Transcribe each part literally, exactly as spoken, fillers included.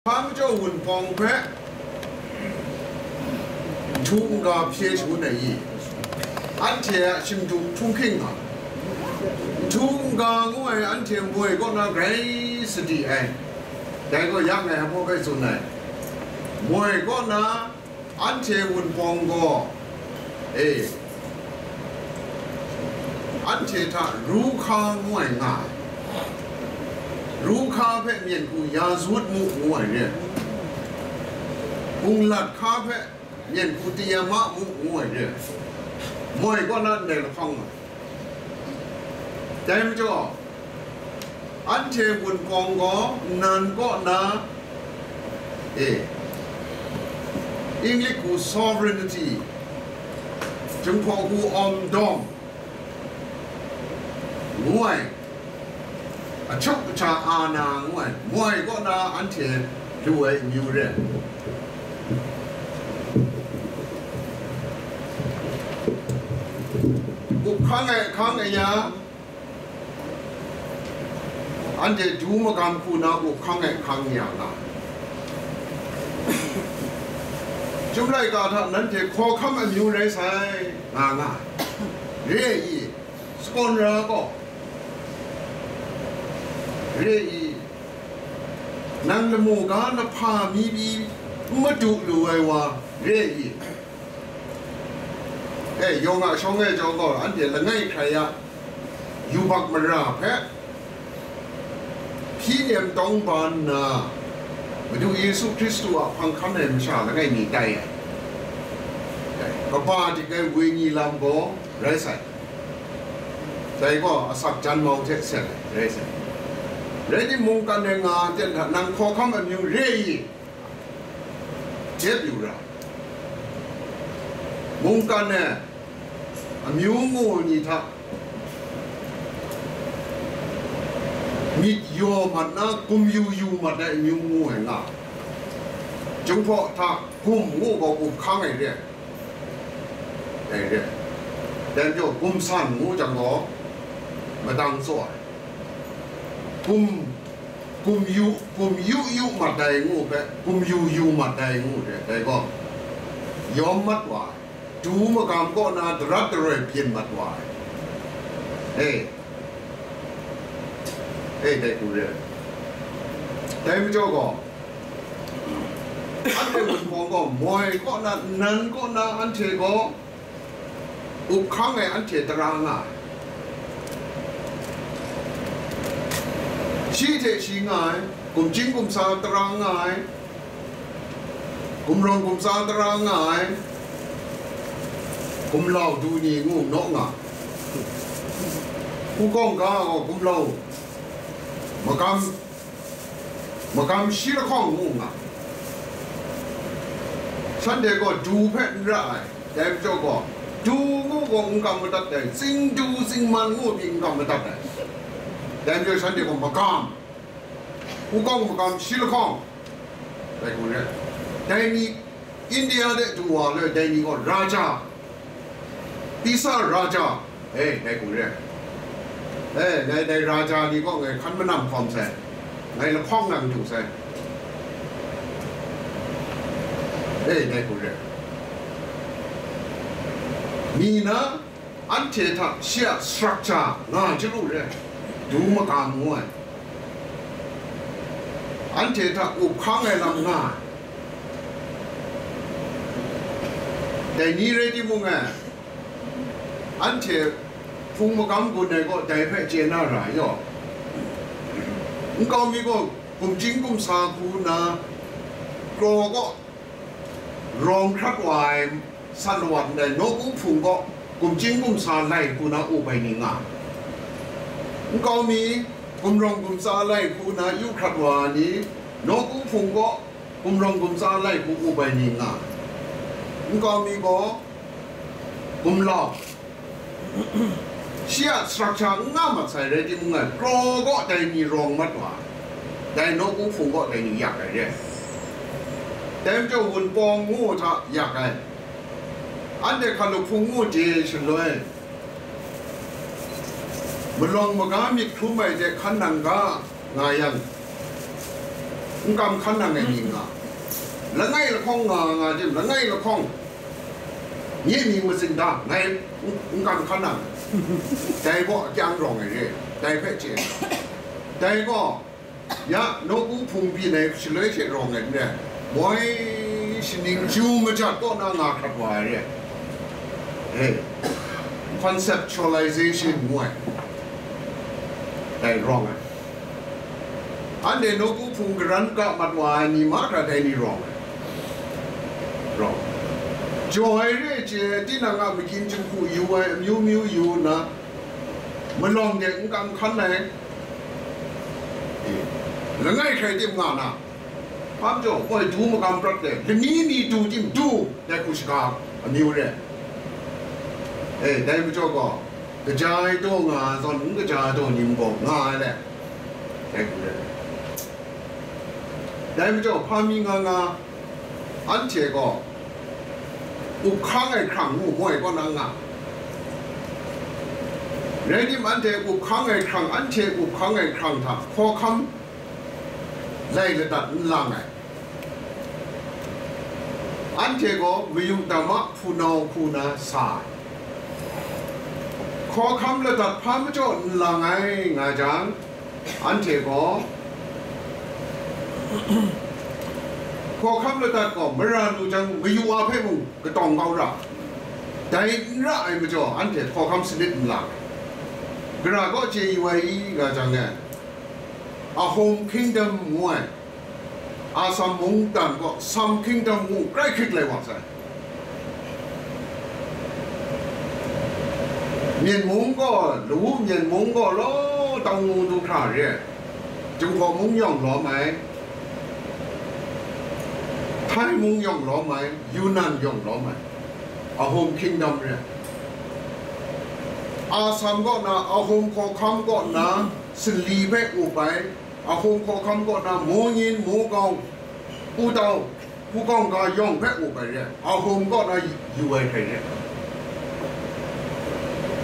Hpa majaw wunpawng hpe nhtu n-ga hpye shangun ai i? Anhte a shingdum htunghking nga, nhtu n-ga ngu ai anhte moi kaw na grai sadi ai. Dai gaw ya ngai hpa hpe tsun ai, moi kaw na anhte wunpawng gaw, e, anhte hta ru hka ngu ai nga ai. Ru hka hpe myen hku ya zut mu ngu ai re ai. Gunglat hka hpe myen hku tayama mu ngu ai re ai. Moi kaw na ndai lahkawng nga ai. Dai majaw, anhte wunpawng gaw nnan kaw na, e, English hku sovereignty, Jinghpaw hku awm dawng ngu ai, achuk ahta ana ngu ai, moi kaw na anhte lu ai amyu re ai. Up hkang ai hkang aya, anhte du magam hku na up hkang ai hkang ya nga. Chyum laika hta nanhte hkawhkam amyu rai sai, nga nga ai. Re ai i? Sagawn ra gaw, re ai i? Nang lamu ga lahpa mi pyi n madu lu ai wa, re ai i? E, yawng a shawng e chyawm gaw, anhte langai hkrai a yubak mara hpe hpyi nem tawng ba nna, Madu Yesu Hkristu a hpang hkan ai masha langai mi tai ai. Kaba dik ai wenyi lam gaw rai sai. Dai gaw asak janmau hte seng ai rai sai. Rai timung, mungkan e nga ai ten hta nang hkawhkam amyu re ai i? Jep yu ra. Mungkan e amyu mu ni hta myit yaw mat na, gum yu yu mat ai amyu mu ai nga. Jinghpaw hta gum ngu gaw up hkang ai re ai. Dai re ai. Dai majaw, gum san ngu jang gaw, madang tsaw ai. Gum, gum yu, gum yu yu mat ai ngu hpe, gum yu yu mat ai ngu hte, dai gaw, yawm mat wa ai, du magam kaw na darat daroi byin mat wa ai. E, e, dai hku re ai. Dai majaw gaw, anhte wunpawng gaw moi kaw na, nnan kaw na anhte gaw up hkang ai anhte tara nga ai. Shi hte shi nga ai, gumjing gumsa tara nga ai, gumrawng gumtsa tara nga ai, gumlau du ni ngu naw nga. Hkungkawng ga gaw gumlau magam, magam shi lahkawng ngu nga. Shanhte gaw du hpe n ra ai, dai majaw gaw, du ngu gaw n kam madat ai, tsing du tsing man ngu pyi n kam madat ai. Dai majaw shanhte gaw magam, hkungkawng magam shi lahkawng, dai hku re ai. Dai ni, India de du wa le, dai ni gaw raja, Tisa raja, e, dai hku re ai. E, dai, dai raja ni gaw ngai hkan manam hkawm sai, ngai lahkawng nang du sai. E, dai hku re ai. Mi na, anhte hta shi a structure nga chyalu re ai, du magam ngu ai, anhte hta up hkang ai lam nga ai. Dai ni rai timung e, anhte hpung magam gun ai gaw dai hpe chye na ra ai yaw. Nkau mi gaw gumjing gumsa hku na kraw kaw rawng hkrat wa ai, san lawat ndai nawku hpung kaw gumjing gumsa lai hku na up ai ni nga ai. Nkau mi gumrawng gumtsa lai hku na yu hkrat wa ai ni, nawku hpung kaw gumrawng gumtsa lai hku up ai ni nga ai. Nkau mi gaw gumlau, shi a structure n nga mat sai rai timung, ngai kraw kaw dai ni rawng mat wa ai, dai nawku hpung kaw dai ni yak ai re ai. Dai majaw wunpawng ngu hta yak ai, anhte hkalup hpung ngu de shaloi, malawng maga myit hkrum ai de hkan nang ga nga yang, N kam hkan nang ai ni nga, langai lahkawng nga nga jim, langai lahkawng nye mying matsing da, ngai n kam hkan nang, dai baw akyang rawng ai re, dai hpe chye, dai gaw, ya, nawku hpung byin ai shaloi hte rawng ai n rai, moi shaning ju majat kaw na nga hkrat wa ai re. Hey, conceptualization ngu ai, dai rawng ai. Anhte nawku hpung garan ga mat wa ai ni mahkra dai ni rawng ai. Rawng. Jaw ai re ai chye, tinang a makyin jinghku yu ai, amyu myu yu nna, malawng de n kam hkan ai, langai hkrai tim nga na, hpa majaw, moi du magam prat de, lani mi du tim du, dai hku shaga amyu re. E, dai majaw gaw, kaja ai daw nga ai zawn, n kaja ai daw ni gaw nga ai le, dai hku re. Dai majaw, hpa mi nga nga, anhte gaw up hkang ai hkrang mu moi kaw na nga. Rai tim, anhte up hkang ai hkrang, anhte up hkang ai hkrang hta hkawhkam lai ladat n lang ai. Anhte gaw mayu dama hpunau hku na sa ai. Hkawhkam ladat hpa majaw n lang ai nga jang, anhte gaw hkawhkam ladat gaw mara lu jang mayu a hpe mung katawng kau ra, dai n ra ai majaw, anhte hkawhkam sanit n lang ai. Gara kaw chye yu ai i, nga jang e, Ahom Kingdom ngu ai, Assam mungdan gaw Sam Kingdom ngu grai hkrit lai wa sai. Myen mung gaw, lawu Myen mung gaw law tang ngu du hkra re ai. Jinghpaw mung yawng lawm ai, Thai mung yawng lawm ai, Yunnan yawng lawm ai, Ahom Kingdom re ai. Assam kaw na Ahom hkawhkam kaw na sali hpe up ai, Ahom hkawhkam kaw na Monyin, Mogaung, Putau, Pugawng ga yawng hpe up ai re ai, Ahom kaw na yu ai hkrai re ai.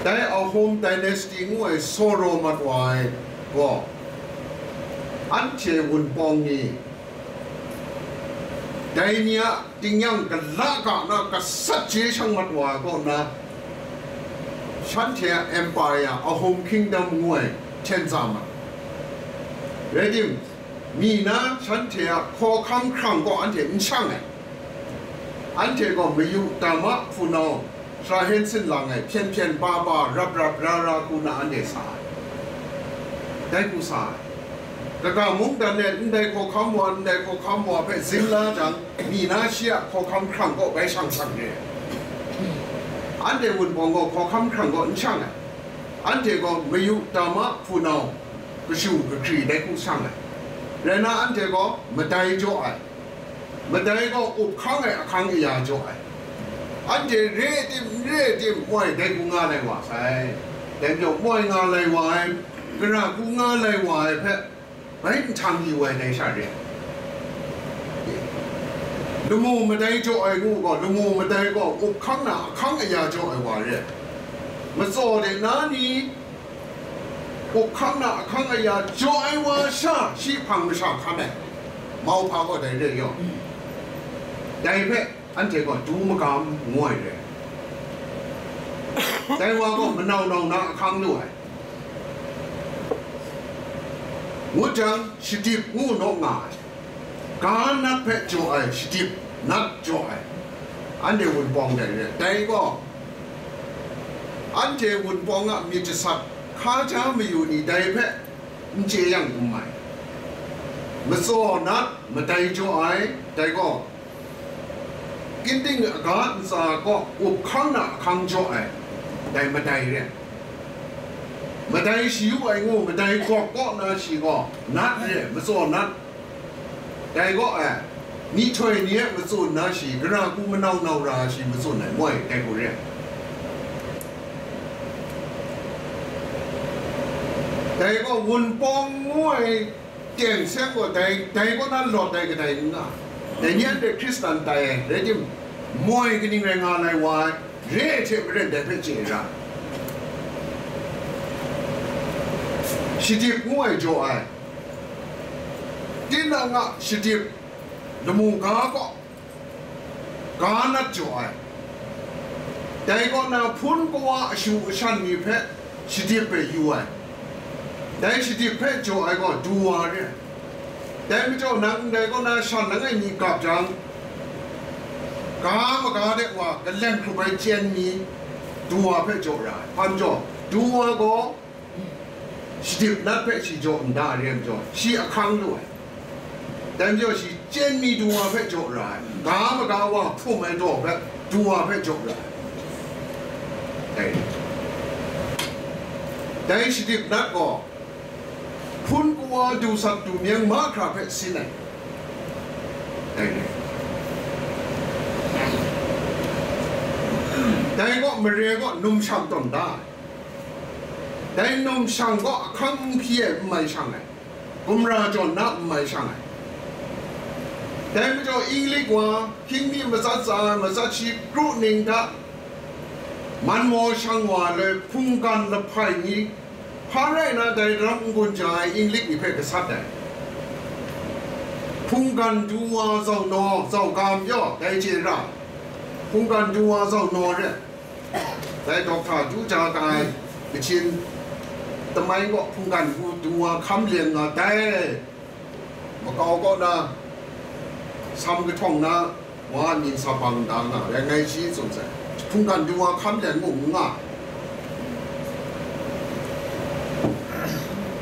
Dai Ahom dynasty ngu ai sawraw mat wa ai gaw, anhte Wunpawng ni, dai ni a tingnyang gala ga na gasat je shang mat wa ai kaw na, shanhte a empire, Ahom Kingdom ngu ai, hten tsa mat. Rai tim, mi na shanhte a hkawhkam hkrang gaw anhte n shang ai. Anhte gaw mayu dama hpunau, sara hen sin lang ai, hpyen hpyen ba ba, rap rap ra ra hku na anhte sa ai. Dai hku sa ai. Kaga mungdan e ndai hkawhkam wa, ndai hkawhkam wa hpe zing la jang, mi na shi a hkawhkam hkrang gaw bai shang shang re ai. Anhte Wunpawng gaw hkawhkam hkrang gaw n shang ai. Anhte gaw mayu dama hpunau, kashu kahkri dai hku shang ai. Rai na, anhte gaw madai jaw ai. Madai gaw up hkang ai ahkang aya jaw ai. Anhte re ai tim, n re ai tim, moi dai hku nga lai wa sai. Dai majaw, moi nga lai wa ai, gara hku nga lai wa ai hpe, bai nhtang yu ai dai sha re ai. Lamu madai jaw ai ngu gaw, lamu madai gaw up hkang na ahkang aya jaw ai wa re ai. Matsaw de na ni, up hkang na ahkang aya jaw ai wa sha, shi hpang masha hkan ai, mauhpa gaw dai re ai yaw. Dai hpe anhte gaw du magam ngu ai re ai. Dai wa gaw manau nau na ahkang lu ai. Ngut jang, shadip ngu naw nga ai. Ga nat hpe jaw ai shadip, nat jaw ai, anhte Wunpawng dai re ai. Dai gaw, anhte Wunpawng a myit jasat hkaja mayu ni dai hpe n chye yang n mai. Matsaw nat, madai jaw ai, dai gaw, Ginting aga ntsa kaw up hkang na ahkang jaw ai, dai madai re ai. Madai shayu ai ngu, madai gawk kaw na shi gaw, nat re ai, matsaw nat. Dai gaw ai, myihtoi ni e matsun na shi, gara hku manau nau ra ai shi matsun ai, moi, dai hku re ai. Dai gaw Wunpawng ngu ai teng seng gaw dai, dai kaw na lawt ai kadai n nga. Dai ni anhte Hkristan tai ai, rai tim, moi kaning rai nga lai wa ai, re ai hte maren dai hpe chye ra. Shadip ngu ai jaw ai, tinang a shadip lamu ga kaw ga nat jaw ai. Dai kaw na hpun kawa ashu ashan ni hpe shadip e yu ai. Dai shadip hpe jaw ai gaw du wa re ai. Dai majaw nang ndai kaw na shan langai mi gap jang, ga maga de wa kaleng hkrup ai chyen mi du wa hpe jaw ra ai. Hpa majaw, du wa gaw shadip nat hpe shi jaw nda re ai majaw, shi ahkang lu ai. Dai majaw shi chyen mi du wa hpe jaw ra ai, ga maga wa hpum ai daw hpe du wa hpe jaw ra ai. Dai, dai shadip nat gaw hpun kawa du sat du myeng mahkra hpe sin ai. Dai, dai gaw mare gaw numshang tawn da ai. Dai numshang gaw ahkang n hpyi ai n mai shang ai, gumra jawn na n mai shang ai. Dai majaw Inglik wa, hkying mi matsat tsa ai matsat shi kru ning hta, man maw shang wa loi hpunggan lahpai ni, hpa rai na dai daram n-gun ja ai Inglik ni hpe gasat ai. Hpunggan du wa zau naw, zau ga majaw, dai chye ra, hpunggan du wa zau naw re. Dai dawk hta du ja ga ai, Kachin tamai gaw hpunggan du wa hkam leng nga dai, makau kaw na, sam kahtawng na, wa ning sa bang da nga rai ngai shi tsun sai. Hpunggan du wa hkam leng mu nga,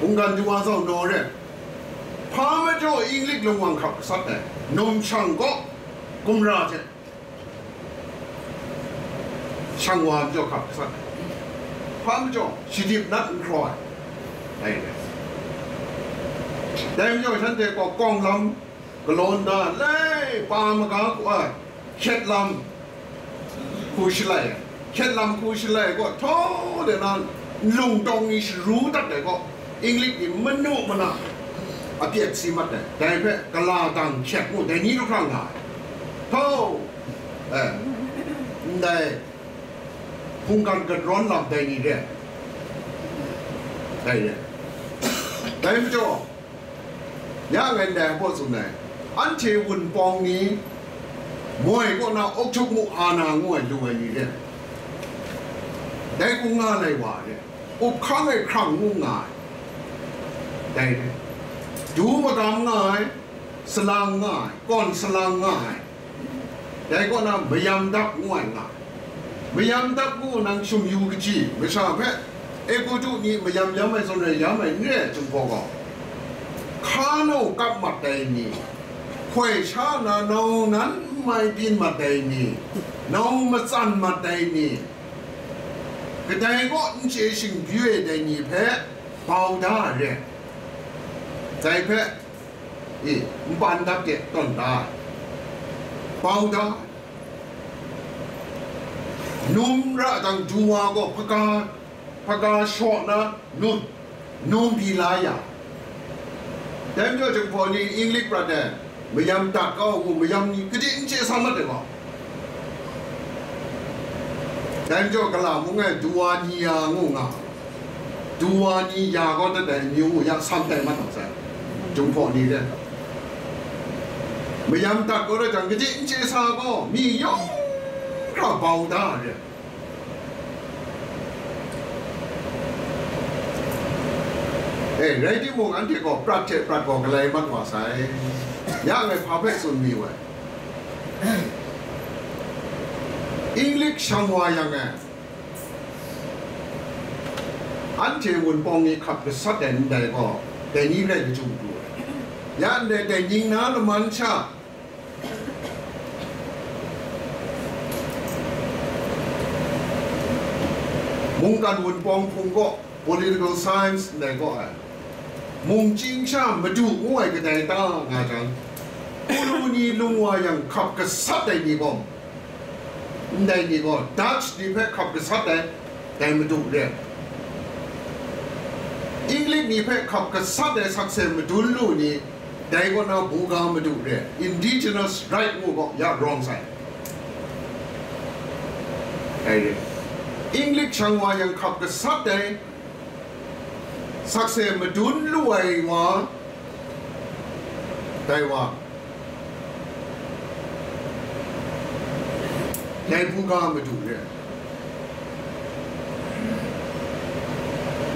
hpunggan du wa zau naw re. Hpa majaw Inglik lung wang hkap gasat ai, numshang gaw gumra hte shang wa majaw hkap gasat ai. Hpa majaw shadip nat n hkraw ai. Dai, dai. Dai majaw shanhte gaw kawng lam galaw nda, lai pa maga hku ai hkyet lam hku shalai ai. Hkyet lam hku shalai gaw, htaw de na nlung tawng ni sharu dat ai gaw, Inglik ni manu mana a pyet si mat ai. Dai hpe gala dang hkyet ngu, dai ni lu hkra nga ai. Htaw, eh, ndai hpunggan gat rawn lam dai ni re ai. Dai re. Dai majaw, ya ngai ndai hpaw tsun ai, anhte wunpawng ni moi kaw na auk htuk mu a na ngu ai lu ai ni re ai. Dai hku nga lai wa re. Up hkang ai hkrang ngu nga ai. Dai re. Du magam nga ai, salang nga ai, kawn salang nga ai. Dai kaw na mayam dap ngu ai nga ai. Mayam dap ngu nang shum yu kaji, masha hpe, Egutu ni mayam yam ai zawn rai yam ai n re ai Jinghpaw gaw, hka nau kap mat ai ni, hkoi sha na nau nan n mai byin mat ai ni, nau matsan mat ai ni, kadai kaw n chye shingbyu ai dai ni hpe bau da ai re. Dai hpe, e, npan dat de tawn da ai, bau da ai. Num ra jang, du wa gaw hpaga, hpaga shaw na num, num bi la ya. Dai majaw Jinghpaw ni Inglik prat ai, mayam dat kau ngu, mayam ni kaji n chye sa mat ai gaw. Dai majaw gala mung e du wa ni ya ngu nga. Du wa ni ya gaw dat ai amyu ya sam tai mat nang sai, Jinghpaw ni re. Mayam dat gaw rai jang, kaji n chye sa gaw, mi yawng hkra bau da ai re. E, rai timung, anhte gaw prat hte prat gaw galai mat wa sai. Ya ngai hpa hpe tsun mi wai? Inglik shang wa yang e, anhte wunpawng ni hkap gasat ai ndai gaw, dai ni rai kachung pru ai. Ya ndai, dai ning na laman sha, mungkan wunpawng hpung gaw, political science ndai gaw ai, mungchying sha Madu ngu ai kadai ta nga jang, Pulu ni lung wa yang hkap gasat ai ni gaw, ndai ni gaw Dutch ni hpe hkap gasat ai, dai Madu re ai. Inglik ni hpe hkap gasat ai sakse madun lu ni, dai kaw na buga Madu re ai, indigenous right ngu gaw ya rawng sai. Dai re. Inglik shang wa yang hkap gasat ai, sakse madun lu ai wa, Dai wa, dai buga madu re.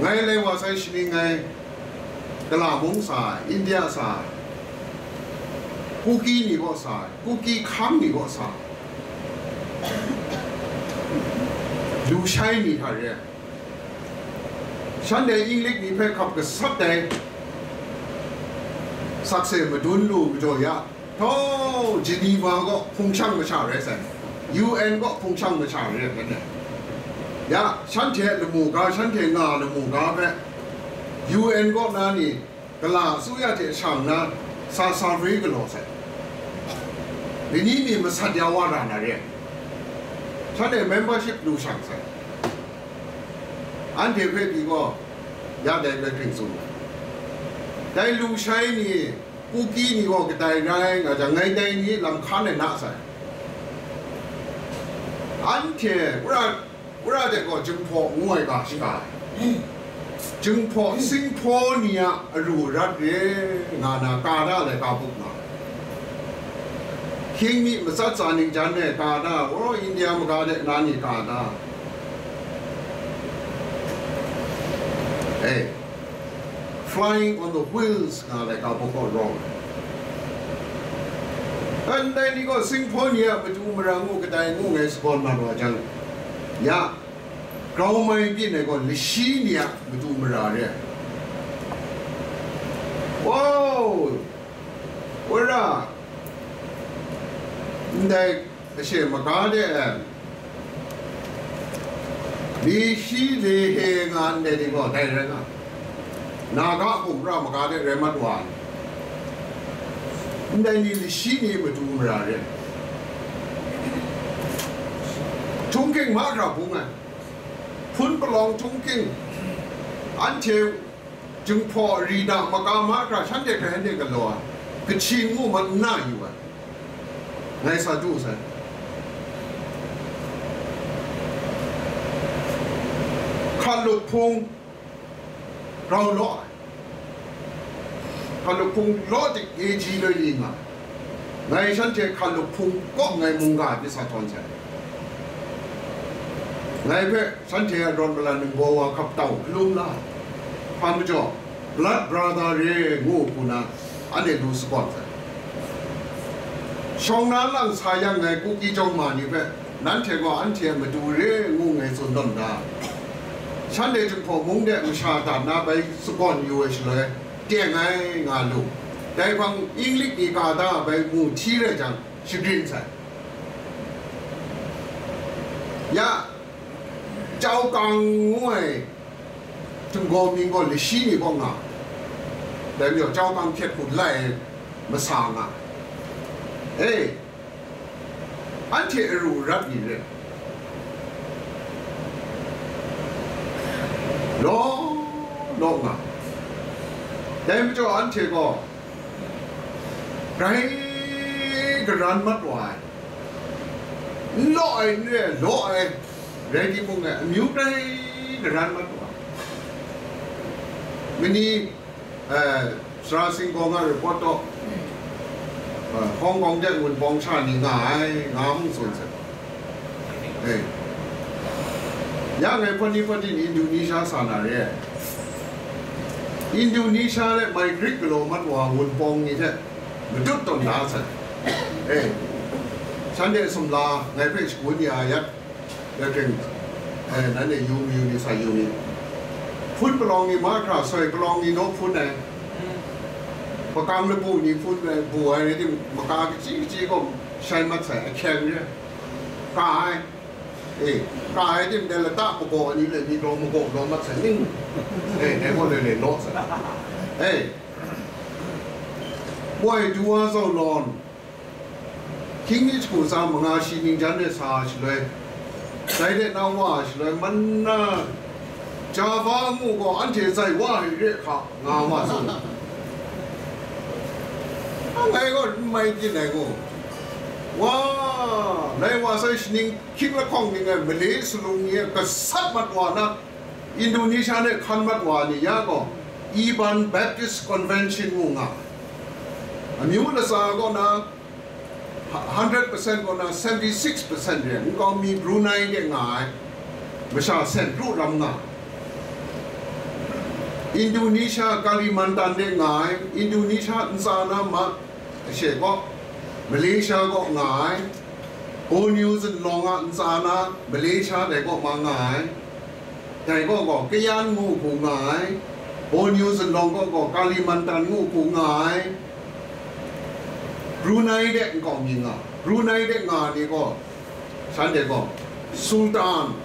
Ngai lai wa sai shaning ngai, Kala mung sa, India sa, Kuki ni kaw sa, Kuki hkang ni kaw sa, lu shai ni hta re. Shanhte English ni hpe hkap gasat ai sakse madun lu majaw ya, htaw, Geneva gaw hpung shang masha rai sai, U N gaw hpung shang masha rai ai. Ya, shanhte lamu ga, shanhte nga lamu ga hpe U N gaw na ni, Kala asuya hte shang na sa sa roi galaw sai. Lani mi masat ya wa ra na re. Shanhte membership lu shang sai. Anhte hpe pyi gaw, ya dai bai hpring tsun ai. Dai lu shai ni, Kuki ni gaw kadai rai nga jang, ngai dai ni lam hkan ai na sai. Anhte, wora, wora de gaw Jinghpaw ngu ai ga shaga ai. Jinghpaw, Singhpaw ni a aru arat re nga na ka da ai, ka bup nga. Hkying mi matsat tsa ningjan e ka da, o, India maga de na ni ka da. Eh, Flying on the Wheels nga ai, ka bup gaw rawng ai. Ndai ni gaw Singhpaw ni a matu mara ngu kadai ngu ngai sagawn mat wa jang, ya, grau mai byin ai gaw lashi ni a matu mara re ai. Wow! Wora, ndai ashe maga de, eh, Li shi le he nga ndai ni gaw dai rai nga, Naga hkum ra maga de rai mat wa ai. Ndai ni lashi ni matu mara re. Chungking mahkra bung ai. Hpun palawng chungking, anhte Jinghpaw ri na maka mahkra shanhte hpe shanhte galaw ai, Kachin ngu mat nna yu ai, ngai sa du sai. Hkalup hpung grau law ai, hkalup hpung law tik A G loi li nga ai. Ngai shanhte hkalup hpung kaw ngai mungga ai pyi sa htawn sai. Ngai hpe shanhte a rawt malan ningbaw wa hkap tau hkalum la ai. Hpa majaw, blood brother re ngu hku na, anhte lu sagawn sai. Shawng na lang sa yang ngai Kuki jawng ma ni hpe, nanhte gaw anhte a matu re ngu ngai tsun tawn da. Shanhte Jinghpaw mung de masha dat na bai sagawn yu ai shaloi, teng ai nga lu. Dai hpang English ni ka da bai mu hti rai jang, shagrin sai. Ya, Chau Kang ngu ai htinggaw mying gaw lashi ni kaw nga, dai majaw Chau Kang hkyet hkut lai ai masa nga. E, anhte aru arat ni re, law law nga. Dai majaw anhte gaw grai garan mat wa ai, n law ai n re ai, law ai rai timung, ngai amyu grai garan mat wa ai. Mani, eh, Sara Singkawng a report taw, eh, Hong Kong de Wunpawng sha ni nga ai, nga hung tsun sai. Eh. Ya ngai hpawt ni hpawt ni Indonesia sa na re ai. Indonesia le mai Greek galaw mat wa Wunpawng ni hte matut tawn da sai. Eh. Shanhte sumla ngai hpe shagun ya yat, Latin, eh, nanhte yu mayu ni sa yu ni. Hpun palawng ni mahkra soi palawng ni naw hpun ai. Makang labu ni hpun ai, bu ai rai tim, maka kachyi kachyi gaw shai mat sai, ahkyeng re. Ka ai. E, ka ai tim dai lata magaw ni le ni gaw magaw law mat sai ning. E, dai gaw le le law sai. E, woi du wa zaw lawn. Hkying mi jahku tsa manga shi ningjan de sa shaloi, dai de na wa shaloi, man na, Java ngu gaw anhte zai wa ai re hka, nga ma tsun. A ngai gaw n mai byin ai gaw, wa, lai wa sai shaning hkying lahkawng ning ai male salung ni e gasat mat wa na, Indonesia ne hkan mat wa ni ya gaw, Iban Baptist Convention ngu nga. Amyu latsa kaw na, hundred percent kaw na, seventy six percent re, nkau mi Brunei de nga ai, masha sen kru lam nga. Indonesia, Kalimantan de nga ai, Indonesia ntsa na ma, ashe kaw, Malaysia kaw nga ai, Borneo zunlawng a ntsa na, Malaysia dai kaw ma nga ai. Dai kaw gaw Kayan ngu hku nga ai, Borneo zunlawng kaw gaw Kalimantan ngu hku nga ai, Brunei de nkau mi nga, Brunei de nga ni gaw, shanhte gaw Sultan,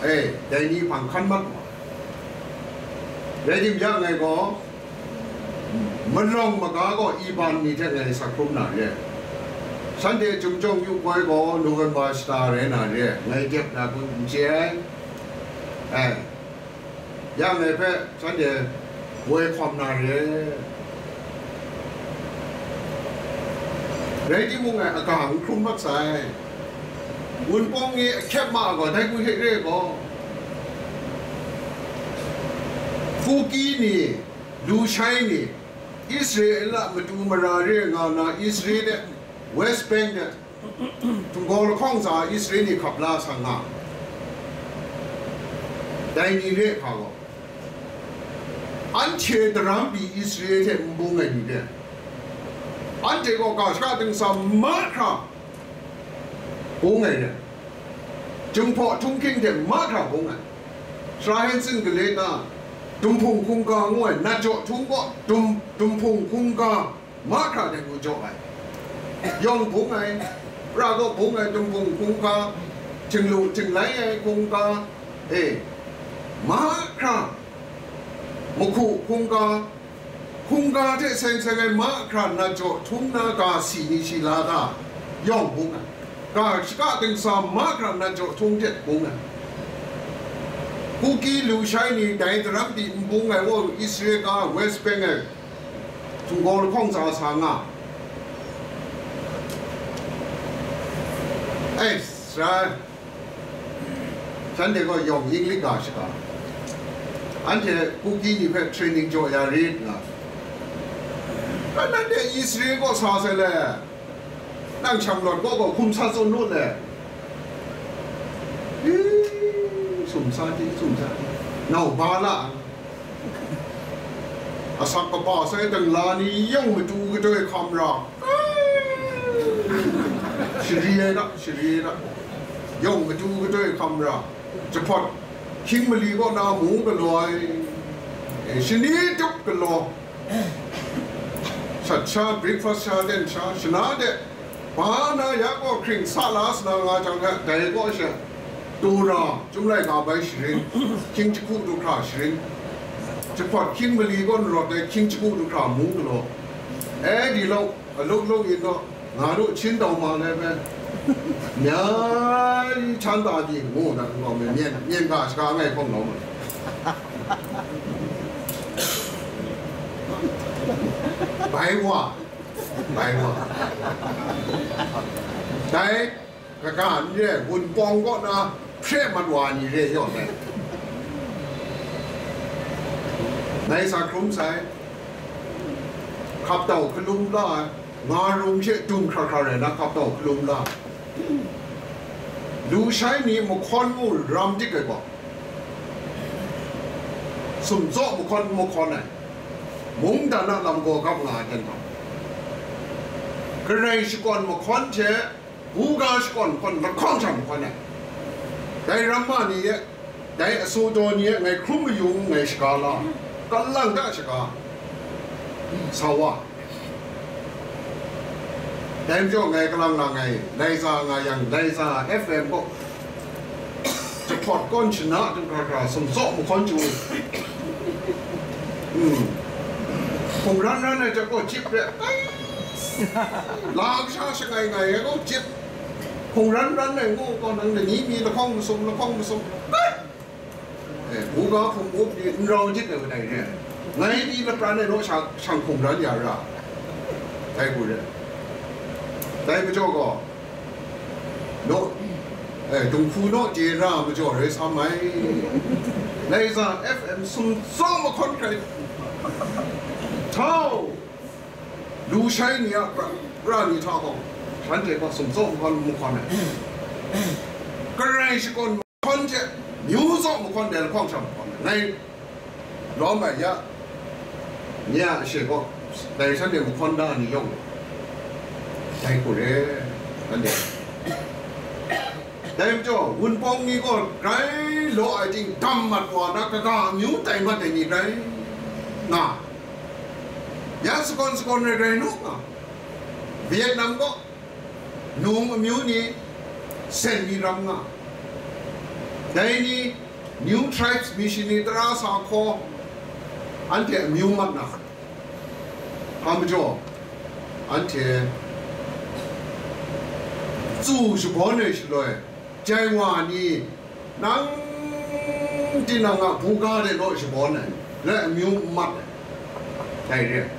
e, dai ni hpang hkan mat wa. Rai tim ya ngai gaw, malawng maga gaw iban ni hte ngai sa hkrum na re. Shanhte Chyum Jawng Yu Poi gaw November shata rai na re, ngai dep na kun n chye ai. Ai, ya ngai hpe shanhte woi hkawm na re. Rai timung, ngai aga n hkrum mat sai. Wunpawng ni ahkyep ma gaw dai hku hte re gaw, Kuki ni, Lushai ni, Israel a matu mara re nga na Israel de, West Bank de, hpunggaw lahkawng tsa Israel ni hkap la sa nga, dai ni re hpa gaw, anhte daram pyi Israel hte n bung ai ni de, anhte gaw ga shaka dingsa mahkra bung ai de, Jinghpaw Htunghking hte mahkra bung ai, Sara Hensin gale na, Dumhpung hkungga ngu ai, Nat Jaw Htung kaw Dum, Dumhpung hkungga mahkra de ngu jaw ai. Yawng bung ai, pra kaw bung ai, Dumhpung hkungga, Htinglu Htinglai ai hkungga, e, mahkra, Mahku hkungga, hkungga hte seng seng ai mahkra Nat Jaw Htung na ga si ni shi la ta, yawng bung ai. Ga shaka dingsa mahkra Nat Jaw Htung hte bung ai. Kuki Lushai ni dai daram pyi n bung ai, wo Israel ga West Bank ai hpunggaw lahkawng tsa sa nga. Ai, sara, shanhte gaw yawng English ga shaka, anhte Kuki ni hpe training jaw ya rit nga. Kan nanhte Israel kaw sa sai le, nang shamlawt kaw gaw hkum sa tsun nu le. Ih, sumsa di, sumsa di. Nau ba la. Asak kaba sai dang la ni yawng matu kadoi hkam ra. Shari ai da, shari ai da. Yawng matu kadoi hkam ra. Jahpawt hkying mali kaw na mu galaw ai. E, shani tup galaw. Shat sha, breakfast sha, ten sha, shana de, ba na ya gaw hkring sa la sa na nga jang hta, dai kaw she, Tora, Chyum Laika bai sharin, hkying jahku du hkra sharin, jahpawt hkying mali kaw n rawt ai hkying jahku du hkra mu galaw. E, di law, aluk luk yin naw, nga du, chin dau ma lai bai, mya htan ta di ngu na gaw, myen, myen ga shaga ngai hkawm lau ma. Bai wa, bai wa. Dai, kaga n re, Wunpawng kaw na hpre mat wa ni re yaw dai. Ngai sa hkrum sai, hkap tau hkalum la ai, nga rung she dung hkra hkra rai na hkap tau hkalum la ai. Lushai ni mahkawn mu ram dik ai gaw, sumtsaw mahkawn n mahkawn ai, mungdan a lam gaw gap nga ai ten gaw, Karai shakawn mahkawn hte, buga shakawn mahkawn lahkawng hta mahkawn ai, dai ramma ni e, dai aso daw ni e ngai hkrum mayu ngai shaga la, kalang ta shaga sa wa. Dai majaw ngai kalang lang ai, Laiza nga yang, Laiza F M gaw, jahpawt kawn shana dung hkra hkra, sumtsaw mahkawn chyu. Hmm. Hkum ran ran ai jahpawt chyip re, ai, la kasha shangai ngai ai gaw chyip. Hkum ran ran ai ngu gaw, nang lani mi lahkawng masum, lahkawng masum. Ai! E, buga hpung up ni n rau jit ai kadai re ai. Ngai ni lapran e naw sha-, shang hkum ran ya ra. Dai hku re. Dai majaw gaw, naw, e, dunghku naw chye ra majaw rai sa mai. Laiza F M sumtsaw mahkawn hkrai. Htau! lu shai ni a pra, pra ni hta gaw, shanhte gaw sumtsaw mahkawn mahkawn ai, karai shakawn mahkawn hte, myu tsaw mahkawn dai lahkawng sha mahkawn ai, ngai lawm ai ya, nye a ashe gaw, dai shanhte mahkawn da ni yawng, dai hku re, anhte. Dai majaw, Wunpawng ni gaw grai law ai ting, dam mat wa na, kaga amyu tai mat ai ni rai nga, ya sakawn sakawn rai rai nu nga, Vietnam gaw nung amyu ni, sen ni ram nga, dai ni, New Tribes Mission ni tara sa hkaw, anhte amyu mat na, hpa majaw, anhte tsu shabawn ai shaloi, jai wa ni, nang tinang a buga de law shabawn ai, le amyu n mat ai, dai re ai.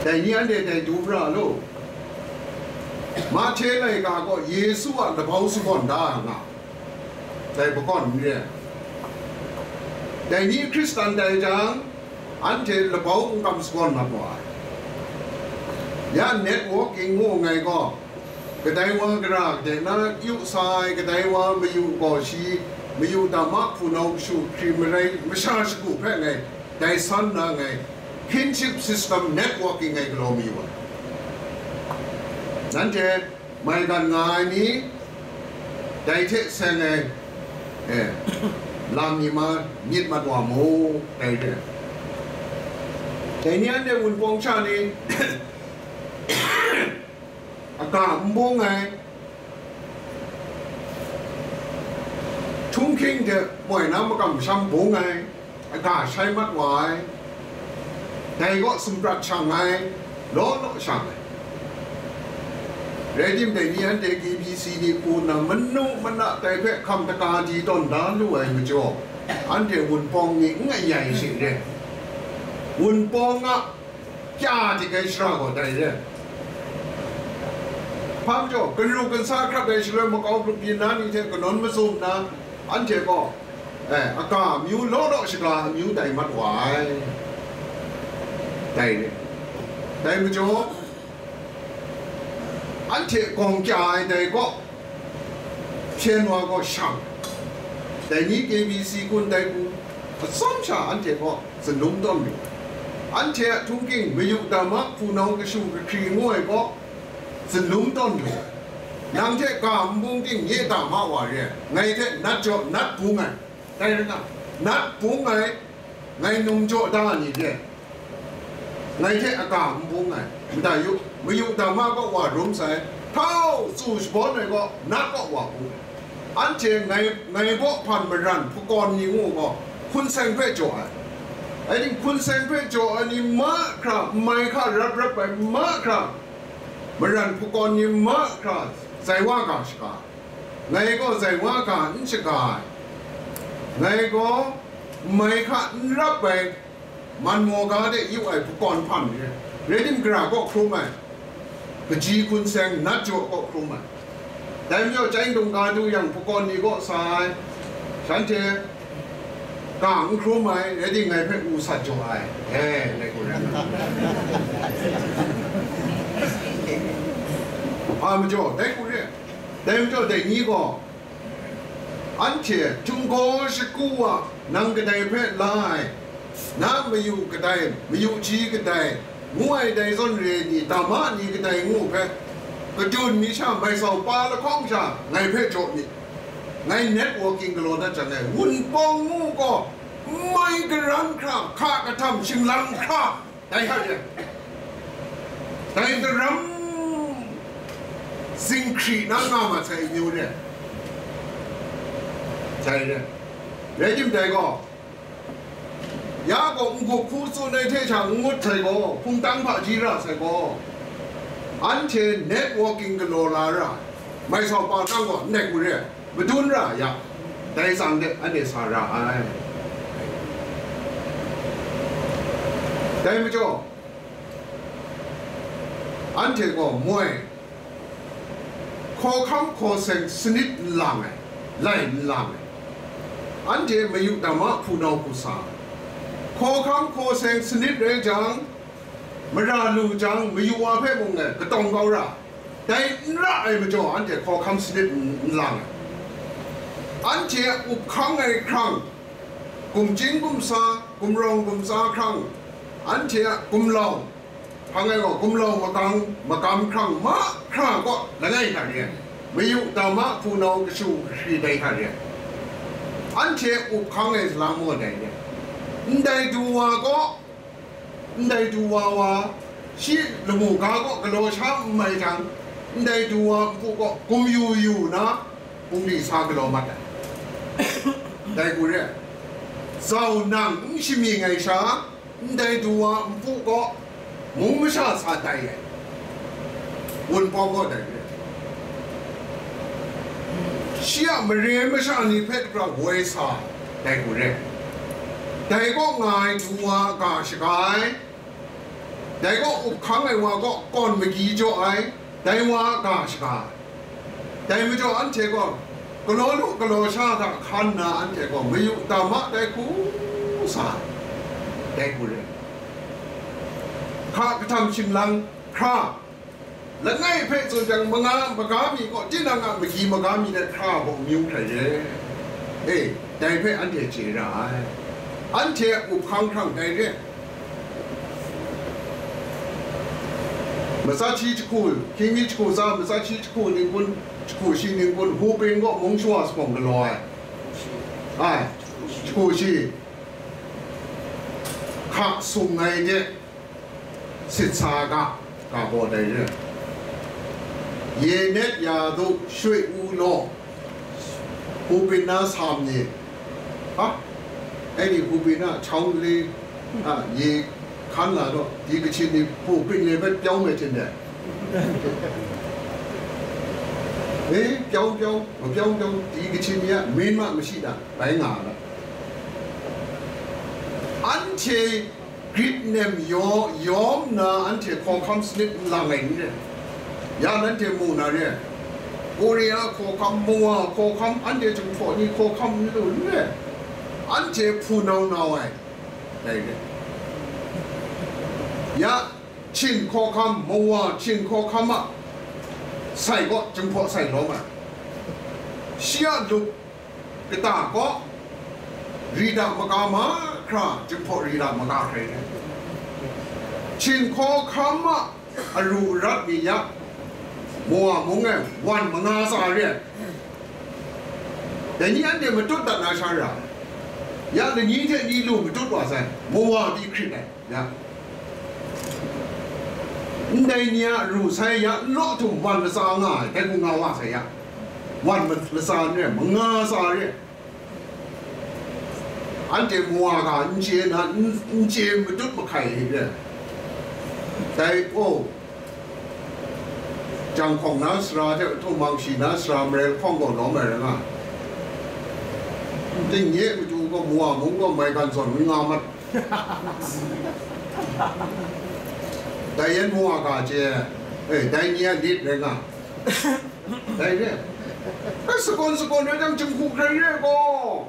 Dai ni anhte dai du bra lu. Mahte laika gaw Yesu a labau sagawn da ai nga, dai pakawn n re ai. Dai ni Hkristan tai jang, anhte labau n kam sagawn mat wa ai. Ya networking ngu ngai gaw, kadai wa gara de na yu sa ai, kadai wa mayu gaw shi, mayu dama hpunau kashu hkri marai masha shagu hpe ngai dai san na ngai, kinship system networking ngai galaw mayu ai. Nanhte maigan nga ai ni, dai hte seng ai, eh, lam ni ma myit mat wa mu, dai re. Dai ni anhte Wunpawng sha ni, aga n bung ai, htunghking hte moi na makam masham bung ai, aga shai mat wa ai, dai kaw sumprat shang ai, law law shang ai. Rai tim, dai ni anhte K B C ni hku nna manu mana dai hpe hkam daga di tawn da lu ai majaw, anhte Wunpawng ni n ayai she re. Wunpawng a kya dik ai shara gaw dai re. Hpa majaw, kanu kansa hkrat ai shaloi makau grup yin na ni hte kanawn mazum nna, anhte gaw, eh, aga amyu law law shaga amyu tai mat wa ai. Dai re. Dai majaw, anhte gawng kya ai dai gaw, hpyen wa gaw shang, dai ni K B C kun dai kun, atsawm sha anhte gaw zunlum tawn lu ai. Anhte a htunghking mayu dama hpunau kashu kahkri ngu ai gaw zunlum tawn lu ai. Nang hte ga nbung ting nye dama wa re ai, ngai hte nat jaw nat bung ai, dai rai nga, nat bung ai, ngai num jaw da ni re, ngai hte aga n bung ai, mada yu, mayu dama kaw wa rum sai, htau tsu shabawn ai gaw, nat kaw wa bung ai. Anhte ngai, ngai baw hpan maran hpakawn ni ngu gaw, hpun seng hpe jaw ai. Rai ting, hpun seng hpe jaw ai ni mahkra, n mai hka rap rap ai mahkra, maran hpakawn ni mahkra, zai wa ga shaga ai. Ngai gaw zai wa ga n shaga ai. Ngai gaw n mai hka n rap ai, man maw ga de yu ai hpakawn hpan re, rai tim, gara kaw hkrum ai, kaji hpun seng nat jaw kaw hkrum ai. Dai majaw, chyai dung ga du yang, hpakawn ni kaw sa ai, shanhte ga n hkrum ai, rai tim, ngai hpe u sat jaw ai, e, dai hku rai nga. A majaw, dai hku re, dai majaw, dai ni gaw, anhte htinggaw shagu wa nang kadai hpe la ai, na mayu kadai, mayu ji kadai, ngu ai dai zawn re ai ni, dama ni kadai ngu hpe, kadun mi sha mai sau pa lahkawng sha ngai hpe jaw myit. Ngai networking galaw dat jang e, Wunpawng ngu gaw, n mai karan hkra, hka kahtam shinglang hkra, dai hta e, dai daram zinghkri na nga mat sai amyu re, dai re. Rai tim, dai gaw, ya gaw n-gup hku tsun ai hte sha n ngut sai gaw, hpungtang hpaji ra sai gaw, anhte networking galaw la ra ai, mai sau pa nang gaw ndai hku re ai, madun ra ya, dai tsang de anhte sa ra ai. Dai majaw, anhte gaw moi, hkawhkam hkaw seng sanit n lang ai, lai n lang ai, anhte mayu dama hpunau hku sa ai, Hkawhkam hkaw seng sanit rai jang, mara lu jang, mayu wa hpe mung e katawng kau ra, dai n ra ai majaw, anhte hkawhkam sanit n, n lang ai. Anhte a up hkang ai hkrang, gumjing gumsa, gumrawng gumtsa hkrang, anhte a gumlau, hpang ai gaw, gumlau magang, magam hkrang mahkra kaw langai hta re ai, mayu dama hpunau kashu kahri dai hta re ai, anhte up hkang ai salang maw dai re ai. Ndai du wa kaw, ndai du wa wa, shi lamu ga kaw galaw sha n mai jang, ndai du wa npu kaw gum yu yu na, bungli sa galaw mat ai. Dai hku re ai. Zau nang n shamying ai sha, ndai du wa npu kaw mung masha sa tai ai, wunpawng kaw dai re ai. Shi a mare masha ni hpe hkra woi sa ai, dai hku re ai. Dai kaw nga ai du wa a ga shaga ai, dai kaw up hkang ai wa kaw kawn magyi jaw ai, dai wa a ga shaga ai. Dai majaw anhte gaw galaw lu galaw sha hta hkan nna, anhte gaw mayu dama dai hku sa ai, dai hku re ai. Hka kahtam shinglang hkra, langai hpe tsun jang, manga maga mi kaw tinang a magyi maga mi dai hkra gaw amyu hkrai re. E, dai hpe anhte chye ra ai. Anhte a up hkang hkrang dai re ai. Matsat shi jahku, hkying mi jahku tsa, matsat shi jahku ningkun, jahku shi ningkun, Hupin kaw mung shawa sa hpawng galaw ai. Ai, jahku shi, hka sung ai de, sit sa ga, ga baw dai re ai. Ye net ya du, shwe u law, Hupin na sam ni, a, anhte Hupin na chawng le, a, ye hkan la daw, di kachin ni Hupin le hpe pyawng mai hten de. E, pyawng pyawng, ma pyawng pyawng, di kachin ni a min ma mashi da, bai nga ai. Anhte grit nem yaw, yawm nna anhte hkawhkam sanit n lang ai n re. Ya nanhte mu na re ai. Korea hkawhkam, Mawa hkawhkam, anhte Jinghpaw ni hkawhkam n lu n re. Anhte hpunau nau ai, dai re. Ya, Chin hkawhkam, Mawa Chin hkawhkam a sai kaw, Jinghpaw sai lawm ai. Shi a lup kata kaw, Rida maga mahkra, Jinghpaw Rida maga hkrai re. Chin hkawhkam a aru arat mi ya, Mawa mung e wan manga tsa re ai. Dai ni anhte matut dat na sha ra ai. Ya, lani hte ni lu matut wa sai, Mawa pyi hkrit ai. Ya. Ndai ni a ru sai ya, n law htum wan latsa nga ai, dai hku nga wa sai ya. Wan ma-, latsa n re, manga tsa re. Anhte Mawa ga n chye na, n, n chye matut mahkai re. Dai, oh, Janghkawng na sara hte, Htawng Mangshi na sara, Marel hkawng gaw lawm ai rai nga. Tingye matu gaw, Mawa mung gaw, maigan zawn n nga mat. Dai yan Mawa ga chye, eh, dai ni a lit rai nga. Dai re. Eh, sagawn sagawn rai jang, Jinghku hkrai re gaw.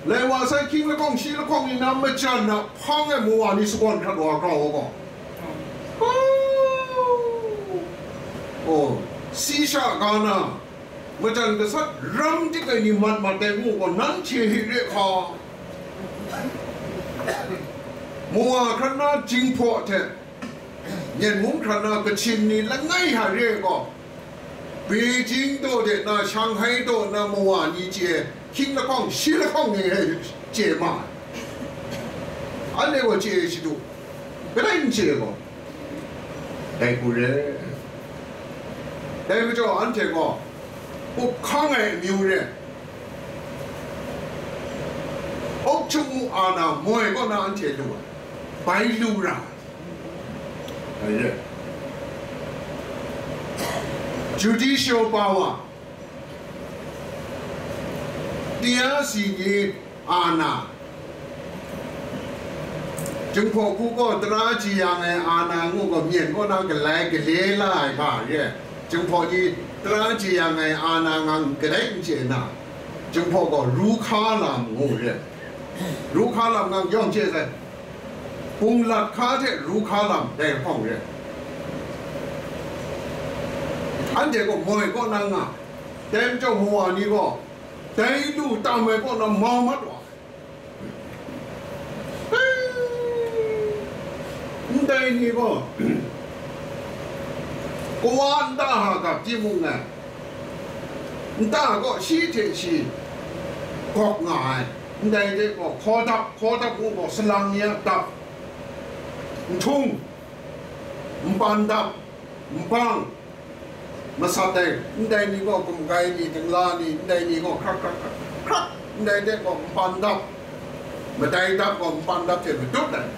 Lai wa sai, hkying lahkawng shi lahkawng ni na majan na hpang ai Mawa ni sagawn hkrat wa grau ai gaw. Oh, si sha ga na, majan gasat ram dik ai ni mat mat ai ngu gaw, nanhte hte re hka. Mawa hkrat na Jinghpaw hte, Myen mung hkrat na Kachin ni langai hta re ai gaw, Beijing daw de na, Shanghai daw na Mawa ni chye, hkying lahkawng shi lahkawng ni e chye ma ai. Anhte gaw chye shadu, kadai n chye gaw, dai hku re. Dai majaw anhte gaw up hkang ai amyu re. Auk htung mu a na moi kaw na anhte lu ai, bai lu ra ai. Judicial power, tia si ni a na, Jinghpaw hku gaw tara jeyang ai a na ngu gaw, myen kaw na galai gale la ai ga re ai. Jinghpaw ni tara jeyang ai a na ngang kadai n chye na, Jinghpaw gaw ru hka lam ngu re ai. Ru hka lam nga yawng chye sai. Bunglat hka hte ru hka lam dai hpawng re. Anhte gaw moi kaw na nga, dai majaw mawa ni gaw dai lu tam ai kaw na mau mat wa. Ndai ni gaw, kawa nta hagap timung ai, nta gaw shi hte shi gawk nga ai, ndai de gaw hkaw dap, hkaw dap ngu gaw salang ni a dap, nhtung, npan dap, nbang, masat ai, ndai ni gaw gumgai ni, dingla ni, ndai ni gaw hkrak hkrak hkrak hkrak, ndai de gaw npan dap, madai dap gaw npan dap hte madut ai.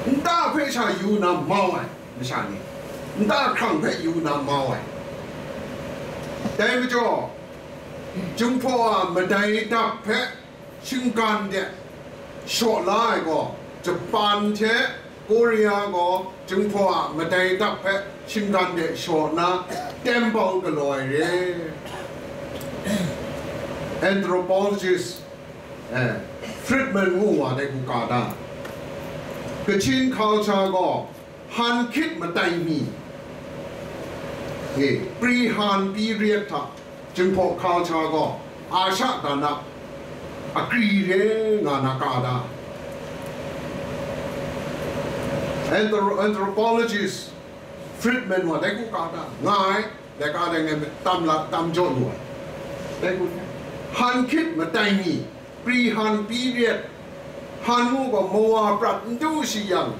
Nta hpe sha yu na mau ai masha ni, nta hkrang hpe yu na mau ai. Dai majaw, Jinghpaw a madai dap hpe shinggan de shaw la ai gaw, Japan hte Korea gaw Jinghpaw a madai dap hpe shinggan de shaw nna, tempau galaw ai re. Anthropologist, eh, Friedman ngu wa dai hku ka da. Kachin culture gaw, Han hkyit matai mi, e, pre-Han period hta Jinghpaw culture gaw Asha dan a akri re nga na ka da. Anthro-, anthropologist Friedman wa dai hku ka da, nga ai, laika dai ngai tam la, tam jaw lu ai. Dai hku, Han hkyit matai mi, Pre-Han period, Han ngu gaw mawa prat n du shi yang,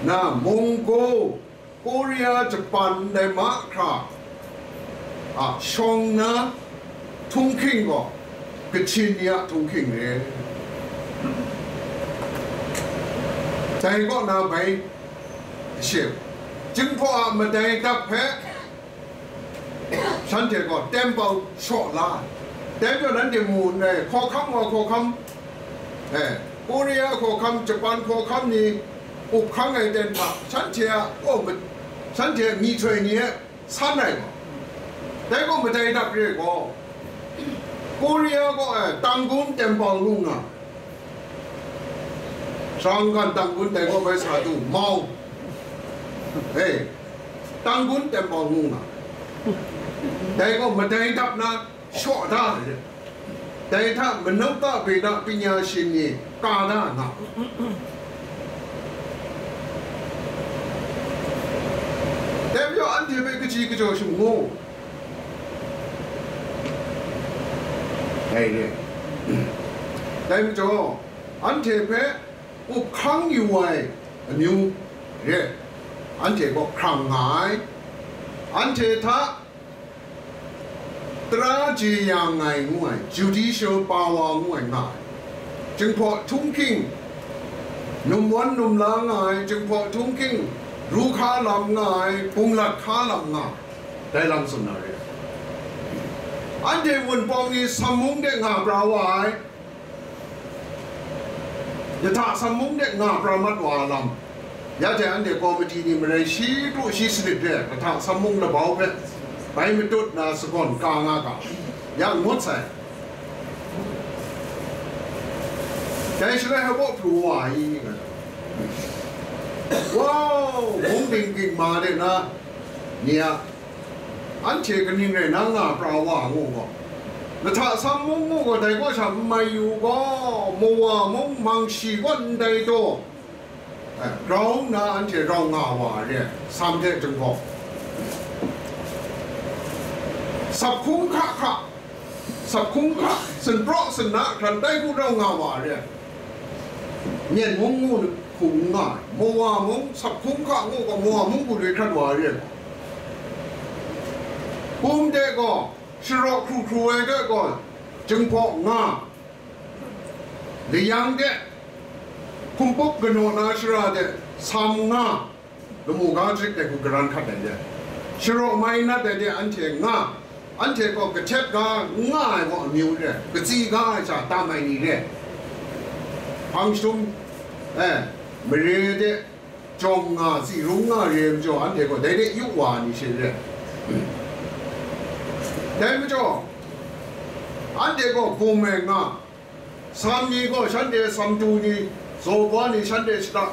na Monggo, Korea, Japan ndai mahkra a shawng na htunghking gaw Kachin ni a htunghking re. Dai kaw na bai she, Jinghpaw a madai dap hpe shanhte gaw tempau shaw la ai. Tempau nanhte mu n rai, hkawhkam wa hkawhkam, eh, Korea hkawhkam, Japan hkawhkam ni up hkang ai ten hta, shanhte a, oh, ma-, shanhte a myihtoi ni e san ai gaw. Dai gaw madai dap re gaw, Korea gaw, eh, Tanggun tempau ngu nga, Shangkan Tanggun dai gaw bai sa tu, mau. Hey, Tanggun tempau ngu nga. Dai gaw madai dap na shaw da ai. Dai hta manuk ta bina pinya shin ni ka da nga. Dai majaw anhte hpe kaji kajaw shangu. Dai re. Dai majaw, anhte hpe up hkang yu ai amyu re, anhte kaw hkrang nga ai. Anhte hta tara jeyang ai ngu ai, judicial power ngu ai nga ai. Jinghpaw htunghking, num wan num la nga ai, Jinghpaw htunghking, ru hka lam nga ai, bunglat hka lam nga ai. Dai lam tsun na re ai. Anhte Wunpawng ni Sammung de nga pra wa ai, Jahta Sammung de nga pra mat wa lam, ya jai anhte komiti ni marai shi pru shi sanit re, Jahta Sammung labau hpe bai matut na sagawn ka nga ga, ya ngut sai. Dai shaloi hpa pru wa ai, nga, wow, mung ding ging ma de na, ni a, anhte kaning rai nna nga pra wa ngu gaw, Jahta Sammung ngu gaw dai kaw sha n mai yu gaw, mawa mung mang shi gaw ndai taw, eh, grau nna anhte rau nga wa re ai, Sam hte Jinghpaw. Sap hkung hka hka, sap hkung hka, sinpraw sinna hkran tai hku rau nga wa re ai. Myen mung ngu hku n nga ai, mawa mung, sap hkung hka ngu gaw, mawa mung hku re hkrat wa re ai. Hpum de gaw, sharaw hkru hkru ai de gaw, Jinghpaw nga, layang de, hkumpuk kanaw na shara de, Sam nga, lamu ga jahkrit ai hku garan hkat ai de, sharaw mai nat ai de anhte nga, anhte gaw kahtet ga n nga ai gaw amyu re, katsi ga ai sha tam ai ni re, hpang shum, eh, mare de, jawng nga, tsi rung nga re ai majaw, anhte gaw dai de yu wa ai ni she re. Dai majaw, anhte gaw bum ai nga, Sam ni gaw shanhte Samdu ni, zaw bua ni shanhte shata,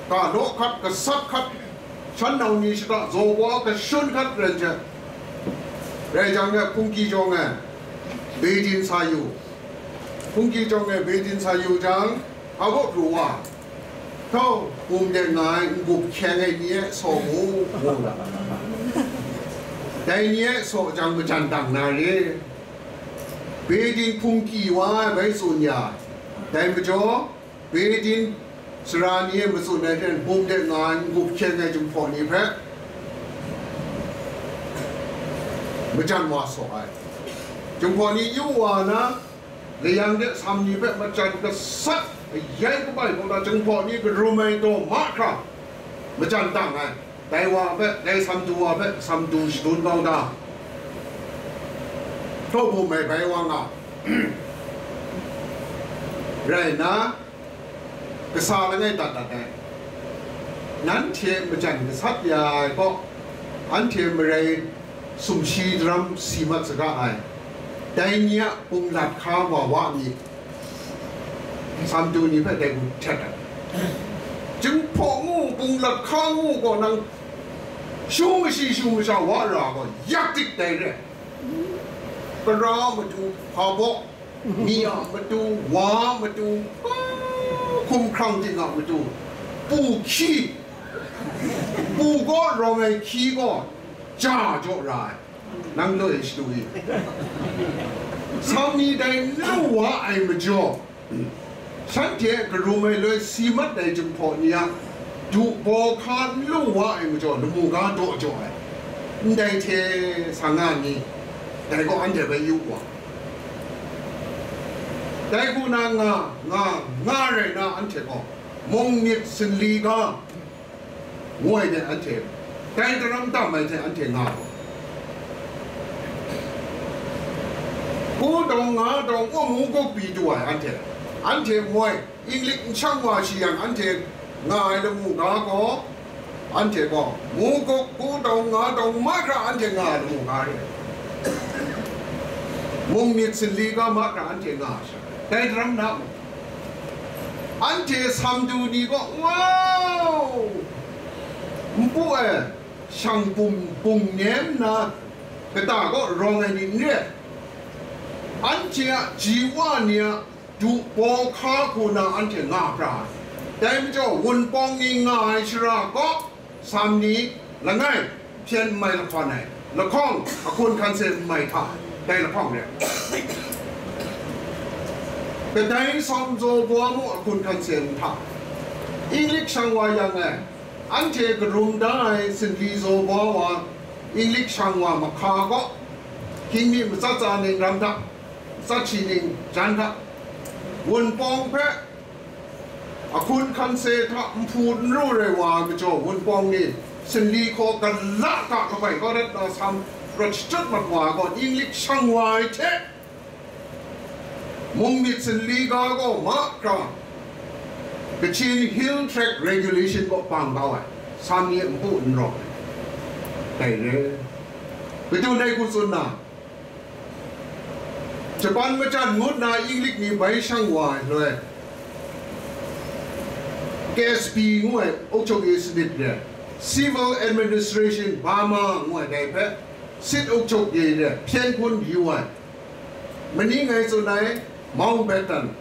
ga law hkat, gasat hkat, shan nau ni shata, zaw bua kashun hkat ren hte, rai jang e, hpungki jawng e, Beidin sa yu. Hpungki jawng e Beidin sa yu jang, hpa baw pru wa, htau, bum de nga ai n-gup hkyeng ai ni e saw mu, ngu nga. Dai ni e saw jang majan dang na re. Beidin hpungki wa ai bai tsun ya, dai majaw, Beidin sara ni e matsun ai hte bum de nga ai n-gup hkyeng ai Jinghpaw ni hpe majan wa saw ai. Jinghpaw ni yu wa na, layang de Sam ni hpe majan gasat ayai kabai kaw na, Jinghpaw ni karum ai daw mahkra majan dang ai. Dai wa hpe, dai Samdu wa hpe, Samdu shadun kau da. Htaw bum ai bai wa nga. Rai nna, kasa langai dat dat ai. Nanhte majan gasat ya ai kaw, anhte marai sumshi daram si mat saga ai. Dai ni a punglat hka wa wa mi, Samdu ni hpe dai hku htet ai. Jinghpaw ngu, punglat hka ngu gaw nang shu mashi shu masha wa ra gaw, yak dik dai re. Kara matu, hpa baw, mi a matu, wa a matu, hkum hkrang ting a matu, pu hkyi, pu gaw rawng ai hkyi gaw ja jaw ra ai. Nang law e shadu i? Sam ni dai n lu wa ai majaw, shanhte karum ai loi si mat ai Jinghpaw ni a du baw hka n lu wa ai majaw, lamu ga daw jaw ai. Ndai hte sa nga ni, dai gaw anhte bai yu wa. Dai hku na nga, nga, nga rai na, anhte gaw mung myit sinli ga, ngu ai hte anhte, dai daram tam ai hte anhte nga gaw, gu dawng nga dawng wa mu guk pyi du ai anhte, anhte moi, Inglik n shang wa shi yang anhte nga ai lamu ga gaw, anhte gaw mu guk, gu dawng nga dawng mahkra anhte nga ai lamu ga re. Mung myit sinli ga mahkra anhte nga ai sha, dai daram na mung, anhte Samdu ni gaw, wow, npu e shang bum bung nem nna, kata kaw rawng ai ni n re ai. Anhte a ji wa ni a du baw hka hku na anhte nga pra ai. Dai majaw, wunpawng ni nga ai shara kaw, Sam ni langai, hpyen n mai lahkawn ai, lahkawng, ahkun hkan se n mai hta, dai lahkawng re. Kadai sawm zaw baw mu ahkun hkan se n hta, Inglik shang wa yang e, anhte karum da ai sinli zaw baw wa, Inglik shang wa mahka gaw, hkying mi matsat tsa ning ram hta, matsat shi ning jan hta, wunpawng hpe ahkun hkan se hta nhpu n ru rai wa ai majaw, wunpawng ni sinli hkaw gala ga kabai kau dat na sam rawt shachyut mat wa ai gaw, Inglik shang wa ai hte, mung myit sinli ga gaw mahkra Kachin Hill Tract Regulation kaw bang kau ai, Sam ni npu n rawng ai. Dai re. Kadun dai hku tsun na, Japan majan ngut na Inglik ni bai shang wa ai loi, K S P ngu ai, အုပ်ချုပ်ရေးစနစ် re, Civil Administration Burma ngu ai dai hpe, စစ်အုပ်ချုပ်ရေး re, hpyen hpun yu ai. Mani ngai tsun ai, Mountbatten,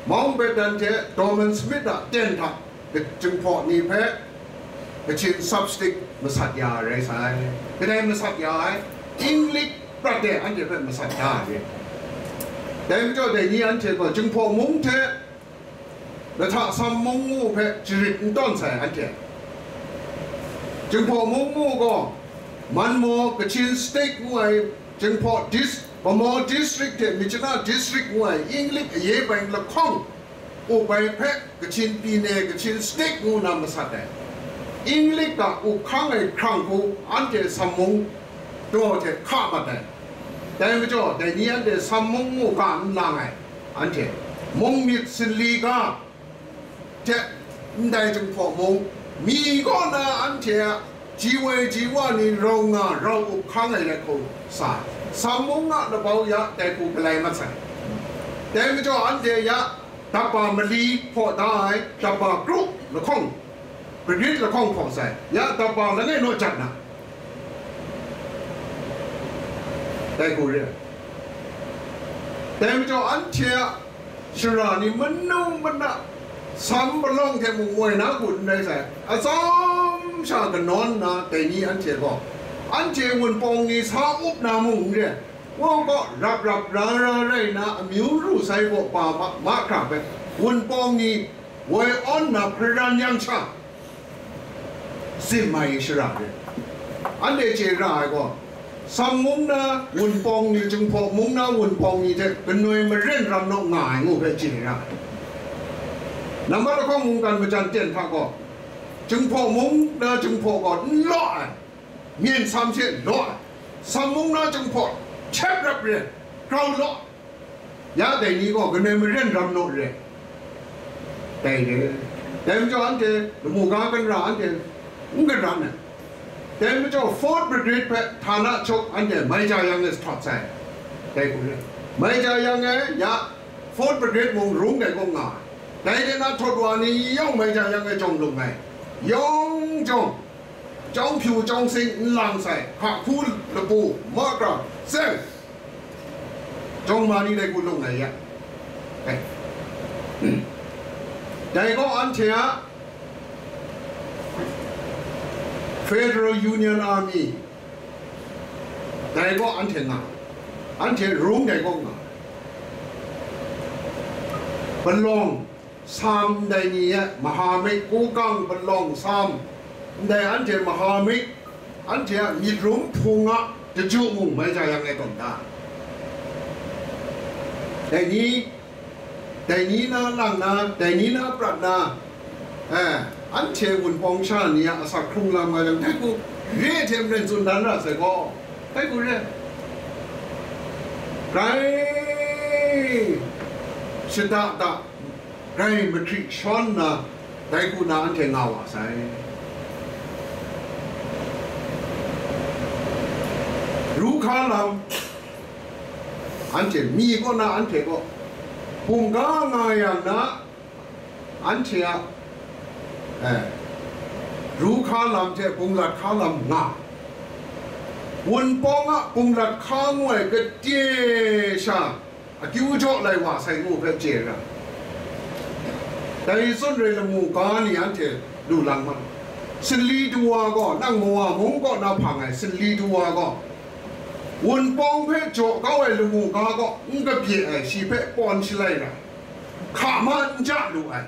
Mountbatten hte Dorman Smith a ten hta, Jinghpaw ni hpe Kachin substick masat ya ai rai sai. Kadai masat ya ai, Inglik prat de anhte hpe masat ya ai. Dai majaw, dai ni anhte gaw Jinghpaw mung hte Lahta Sam mung ngu hpe jarit n tawn sai anhte. Jinghpaw mung ngu gaw, Manmaw Kachin State ngu ai, Jinghpaw dis-, Bhamo District hte Myitkyina District ngu ai, Inglik aye bai lahkawng up ai hpe, Kachin Pyine, Kachin State ngu na masat ai. Inglik a up hkang ai hkrang hku anhte Sam mung daw hte hka mat ai. Dai majaw, dai ni anhte Sam mung mu ga n lang ai, anhte mung myit sinli ga hte ndai Jinghpaw mung, mi kaw na anhte a ji woi ji wa ni rau nga, rau up hkang ai let hku sa ai. Sam mung a labau ya dai hku galai mat sai. Dai majaw anhte ya daba mali hpaw da ai daba kru lahkawng, magrit lahkawng hpaw sai, ya daba langai naw jat na, dai hku re ai. Dai majaw anhte a shara ni manu mana, sam palawng hte mung moi na hku n rai sai, atsawm sha kanawn nna dai ni anhte gaw, anhte wunpawng ni sa up na mung n re, Wa gaw rap rap ra ra rai nna amyu ru sai gaw pa ma, mahkra hpe wunpawng ni woi awn nna hparan yang sha, sim ai shara re. Anhte chye ra ai gaw, Sam mung na wunpawng ni, Jinghpaw mung na wunpawng ni hte kanoi maren ram naw nga ai ngu hpe chye ra ai. Nambat lahkawng mungkan majan ten hta gaw, Jinghpaw mung na Jinghpaw gaw n law ai. Myen sam she law ai, sam mung na Jinghpaw hkyep rap re, grau law, ya dai ni gaw kanoi maren ram naw re, dai re. Dai majaw anhte lamu ga kanra anhte n kanran ai. Dai majaw Fourth Brigade hpe htana chuk anhte mai ja yang e sa htawt sai, dai hku re. Mai ja yang e ya Fourth Brigade mung rung dai kaw nga ai. Dai de na htawt wa ni yawng mai ja yang e jawng lung ai, yawng jawng. Chyawm hpyu chyawm sing n lang sai, hka hku lapu, mahkra, seng, jawng ma ni dai hku lung ai ya. Dai gaw anhte a Federal Union Army, dai gaw anhte nga, anhte rung dai gaw nga. Palawng, Sam ndai ni e, Mahamik, Kukang, Palawng, Sam, ndai anhte Mahamik, anhte a myit rum hpung a daju mung mai ja yang e tawn da. Dai ni, dai ni na lang na, dai ni na prat na, eh, anhte wunpawng sha ni a asak hkrung lam nga yang, dai hku re hte maren tsun dan ra sai gaw, dai hku re. Grai shada da, grai mahkri shawn nna, dai hku na anhte nga wa sai. Ru hka lam, anhte mi kaw na anhte gaw, bungga nga yang na, anhte a, eh, ru hka lam hte bunglat hka lam nga, wunpawng a bunglat hka ngu ai gade sha, akyu jaw lai wa sai ngu hpe chye ra. Dai tsun re lamu ga ni anhte lu lang ma. Sinli du wa gaw, nang Mawa mung kaw na hpang ai Sinli du wa gaw, wunpawng hpe jaw kau ai lamu ga gaw n kabye ai, shi hpe pawn shalai ra, hka ma n ja lu ai.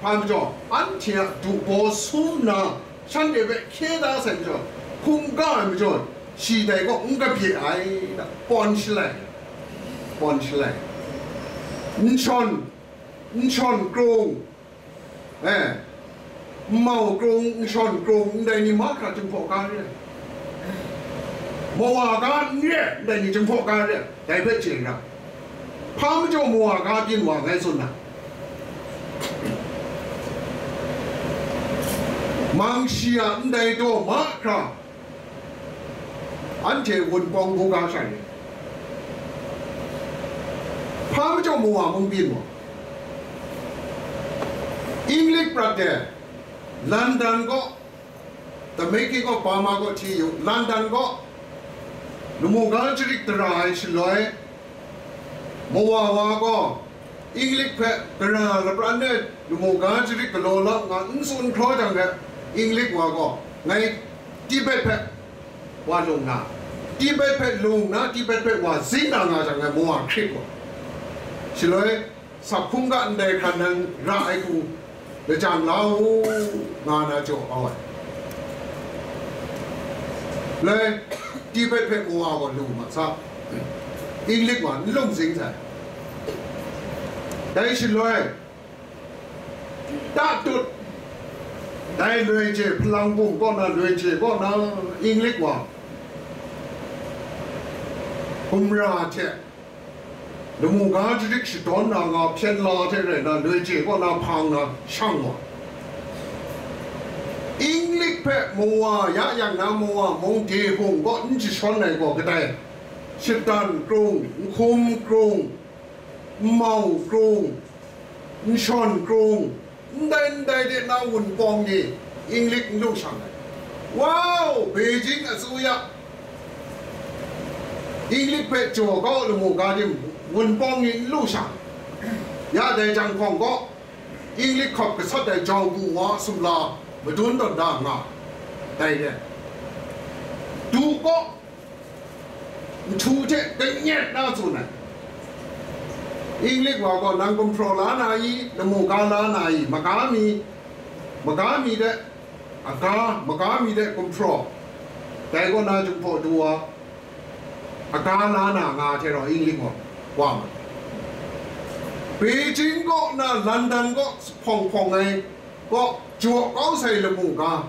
Hpa majaw, anhte a du baw sum nna, shanhte hpe hkye da sai majaw, hkungga ai majaw, shi dai kaw n kabye ai, pawn shalai, pawn shalai. N shawn, n shawn krung, eh, n mau krung, n shawn krung, ndai ni mahkra Jinghpaw ga re ai. Mawa ga n re ai, ndai ni Jinghpaw ga re ai. Dai hpe chye n ra. Hpa majaw mawa ga byin wa ngai tsun na, mang shi a ndai daw mahkra anhte wunpawng buga sha re. Hpa majaw mawa mung byin wa. Inglik prat de, London kaw, The Making of Burma kaw hti yu, London kaw lamu ga jarit dara ai shaloi, mawa wa gaw Inglik hpe gara lapran e lamu ga jarit galaw lau nga n tsun hkraw jang hpe, Inglik wa gaw ngai Tibet hpe wa lung na, Tibet hpe lung na, Tibet hpe wa zing na nga jang ngai mawa hkrit wa. Shaloi, Saphung ga ndai hkran nan ra ai hku lajang la u, nga na jaw kau ai. Lai, Tibet hpe mawa gaw lu ma sa, Inglik wa n lung zing sai. Dai shaloi, tatut, dai loi je, Hpalang Bung kaw na loi je kaw na, Inglik wa, hkumra hte, lamu ga jarit shadawn na nga hpyen la hte rai na, loi je kaw na hpang na shang wa. Inglik hpe mawa ya yang na, mawa mung de hpung kaw n jashawn ai gaw kadai, shadan krung, nhkum krung, nmau krung, nshawn krung, ndai ndai de na Wunpawng ni Inglik n lu shang ai. Wow, Beijing a tsu ya, Inglik hpe jaw kau lamu ga dim Wunpawng ni n lu shang. Ya dai jang hkawng gaw, Inglik hkawt gasat ai jau bu wa sumla madun tawn da nga, dai re. Du gaw, nhtu hte kanyet na tsun ai. Inglik wa gaw nang gumhpraw la na i, lamu ga la na i, maga mi, maga mi de, aga, maga mi de gumhpraw, dai gaw na jung hpaw du wa, aga la na nga hte rau Inglik wa, wa ma. Beijing kaw na London kaw hpawng hpawng ai kaw jaw kau sai lamu ga,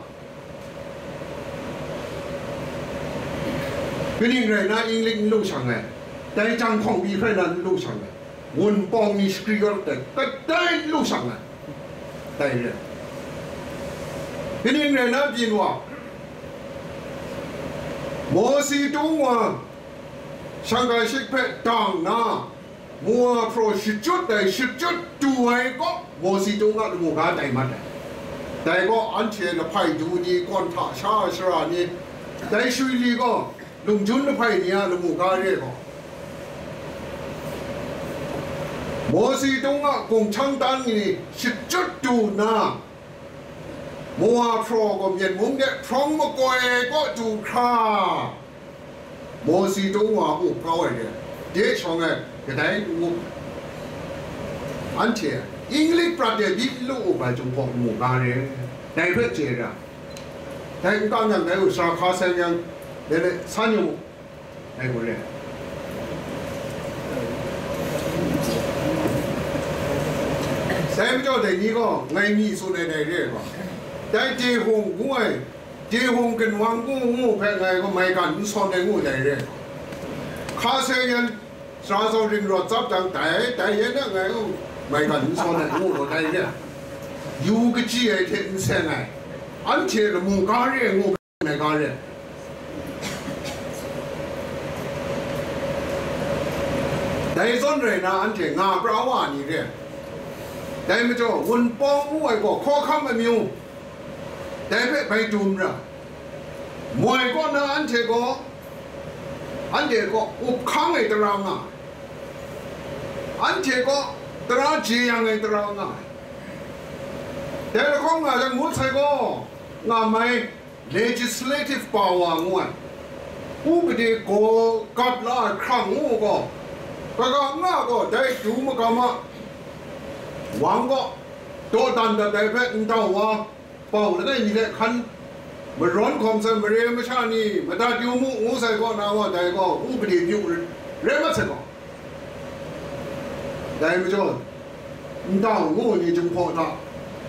kaning rai na Inglik n lu shang ai, dai jang hkawng pyi hkrai na n lu shang ai, Wunpawng ni shakri kau dai, kadai n lu shang ai, dai re. Kaning rai na byin wa, Mawsi Tung wa, Shang Kai Shik hpe dang na, Mawa hpraw shachyut ai, shachyut du ai kaw, Mawsi Tung a lamu ga tai mat ai. Dai gaw anhte lahpai du ni, kawn hta sha shara ni, dai shui li gaw, lungdun lahpai ni a lamu ga re gaw, Mawsi Tung a gumhkang dan ni shachyut du nna, Mawa hpraw gaw Myen mung de hprawng makoi kaw du hkra, Mawsi Tung wa up kau ai re, de shawng ai kadai n up. Anhte Inglik prat de byi n lu up ai Jinghpaw lamu ga re, dai hpe chye ra. Dai n kang yang, dai u sara hka sai yang, dai le san yu mu, dai gaw re. Dai majaw dai ni gaw ngai mi tsun ai dai re ai gaw, dai Dehung ngu ai, Dehung Ginwang ngu ngu hpe ngai gaw maigan n sawn ai ngu dai re. Hka sai yan, sara zawn ring rawt tsap jang, dai, dai yan na ngai gaw maigan n sawn ai ngu gaw dai re. Yu kaji ai hte n seng ai, anhte lamu ga re ai ngu ai ga re. Dai zawn rai na anhte nga pra wa ni re. Dai majaw, Wunpawng ngu ai gaw hkawhkam amyu, dai hpe bai dum ra. Moi kaw na anhte gaw, anhte gaw up hkang ai tara nga ai. Anhte gaw tara jeyang ai tara nga ai. Dai lahkawng nga jang ngut sai gaw, nga mai legislative power ngu ai, upade gaw gat la ai hkrang ngu gaw, kaga nga gaw dai du magam a wang gaw, dawdan dat ai hpe ndau wa, bau langai mi hte hkan marawn hkawm sai, mare masha ni madat yu mu ngu sai kaw na wa, dai gaw upade myu rai mat sai gaw. Dai majaw, ndau ngu ni Jinghpaw hta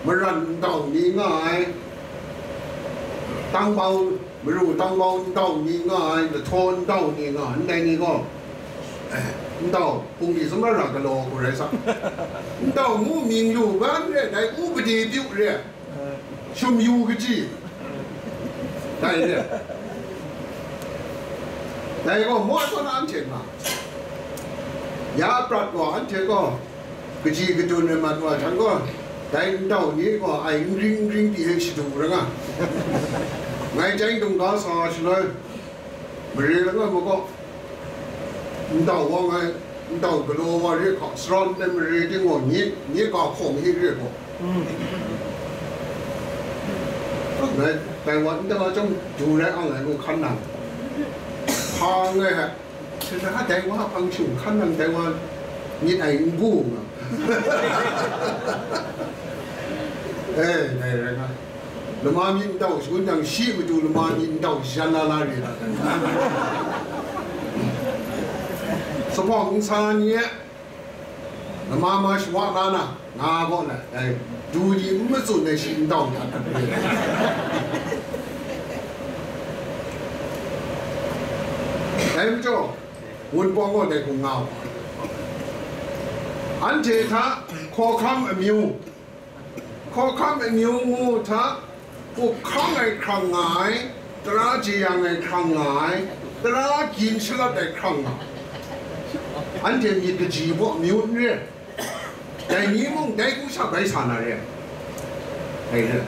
maran ndau ni nga ai, tangbau, maru tangbau ndau ni nga ai, lahtaw ndau ni nga ai, ndai ni gaw, ndau, hpung li sumra ra galaw hku rai sa, ndau ngu mying lu ban re, dai upade pyu re. Shum yu kaji, dai re. Dai gaw moi kaw na anhte nga, ya prat gaw anhte gaw kaji kadun ai mat wa htan gaw, dai ndau ni gaw ai n ring n ring pyi hte shadu ra nga. Ngai chyai dung ga sa shaloi, mare langai ma gaw, ndau wa ngai, ndau galaw wa re hka, sara ndai mare ting gaw nye, nye ga hkawm hte re gaw. Ngai, dai wa ndai wa chyawm du rai ang ai ngu hkan nang, hpa ngai hte, dai wa hpang shung hkan nang, dai wa myit ai n gu nga. E, dai rai nga. Lama myit ndau shangun jang, shi matu lama myit ndau jan la la re ai. Zuphpawng nsa ni e, lama ma shawa la na, nga gaw na, dai, du ni n matsun ai shi ndau dat dat re. Dai majaw, Wunpawng gaw dai hku nga wa. Anhte hta hkawhkam amyu, hkawhkam amyu ngu hta, up hkang ai hkrang nga ai, tara jeyang ai hkrang nga ai, tara gyin shalat ai hkrang nga ai. Anhte myit kaji baw amyu n re. Dai ni mung dai hku sha bai sa na re. Dai re.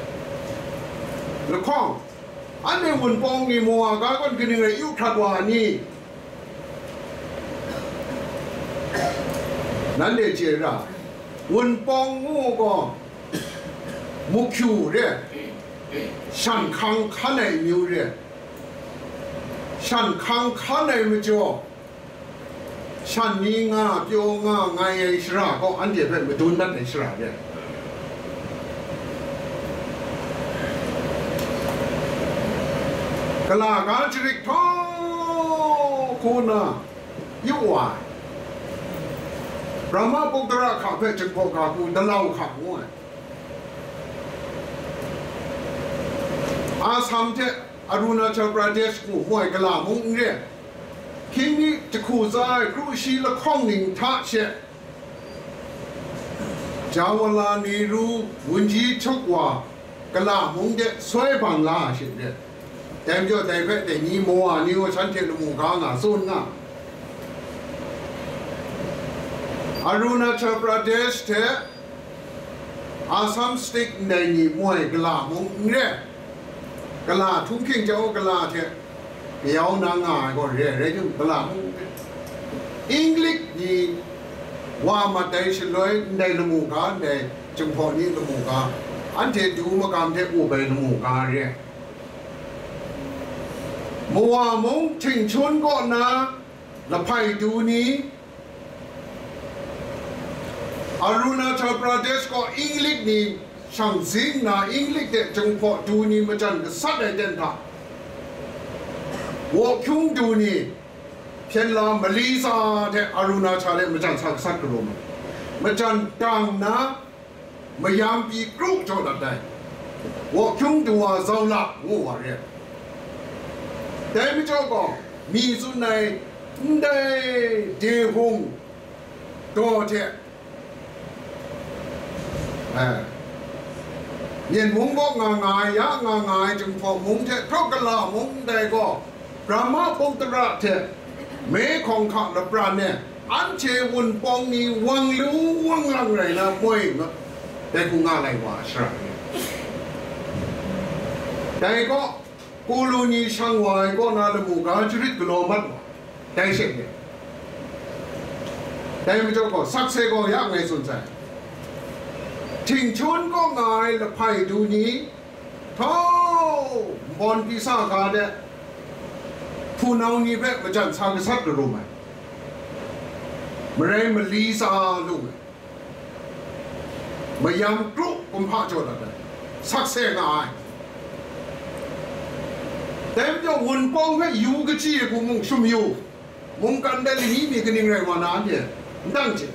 Lahkawng, anhte Wunpawng ni mawa ga gawn kaning rai yu hkrat wa ai ni? Nanhte chye ra, Wunpawng ngu gaw, muhkyu re, shan hkang hkan ai amyu re, shan hkang hkan ai majaw, shan ni nga pyaw nga ngai ai shara gaw anhte hpe madun dat ai shara re. Gala ga jarit htawng hku na yu wa ai. Brahmaputra hka hpe Jinghpaw ga hku Dalau hka ngu ai. Assam hte Arunachal Pradesh hku mu ai gala mung n re. Hkying mi jahku tsa ai kru shi lahkawng ning hta she, Jawaharlal Nehru wunji htuk wa gala mung de soi bang la ai she n rai. Dai majaw dai hpe dai ni mawa ni gaw shanhte lamu ga nga tsun nga. Arunachal Pradesh hte Assam State ndai ni mu ai gala mung n re. Gala htunghking jau gala hte kayau na nga ai gaw re, rai timung, gala mung n re. English ni wa mat ai shaloi ndai lamu ga, ndai Jinghpaw ni lamu ga, anhte du magam hte up ai lamu ga re. Mawa mung Htingchun kaw na lahpai du ni, Arunachal Pradesh gaw English ni shang zing na English hte Jinghpaw du ni majan gasat ai ten hta, Wawhkyung du ni hpyen la mali tsa hte Arunachal e majan sa gasat karum ai. Majan dang na mayam pyi kru jaw dat ai, Wawhkyung du wa zau la ngu wa re ai. Dai majaw gaw, mi tsun ai ndai Dehung daw hte, eh, Myen mung kaw nga nga ai, ya nga nga ai Jinghpaw mung hte hkraw gala mung ndai gaw, Brahmaputra hte Mekong hka lapran e, anhte Wunpawng ni wang lu wang lang rai na moi nga, dai hku nga lai wa ai shara ni. Dai gaw, Kulu ni shang wa ai kaw na lamu ga jarit galaw mat wa, dai she ni. Dai majaw gaw, sakse gaw ya ngai tsun sai. Htingchun kaw nga ai lahpai du ni, htau, nbawm pyi sa ga de, hpunau ni hpe majan sa gasat karum ai, marai mali tsa lung ai, mayam kru kumhpa jaw dat ai, sakse nga ai. Dai majaw Wunpawng hpe yu kachyi ai hku mung shum yu, mungkan dai lani mi kaning rai wa na anhte n dang hte.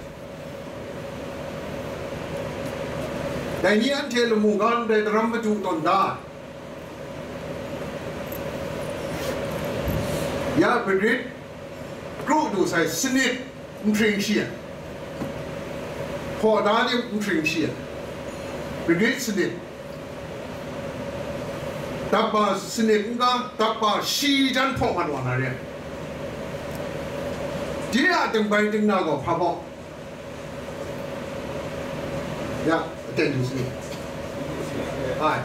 Dai ni anhte lamu ga ndai daram madu tawn da ai. Ya Brit kru du sai sanit nhpring shi ai, hpaw da ni nhpring shi ai, Brit sanit, dakpa sanit n ga, dakpa shi jan hpaw mat wa na re ai. De a dingbai dingna gaw hpa baw? Ya, aten du sai. Ai.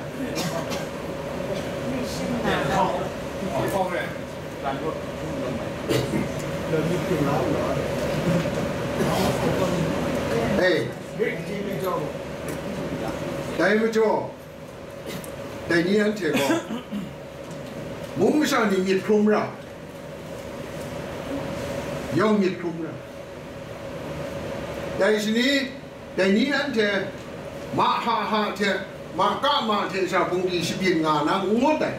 Hey. Dai majaw, dai ni anhte gaw, mung masha ni myit hkrum ra, yawng myit hkrum ra. Dai shani, dai ni anhte Mahaha hte Makama hte sha hpungdi shabyin nga na n ngut ai.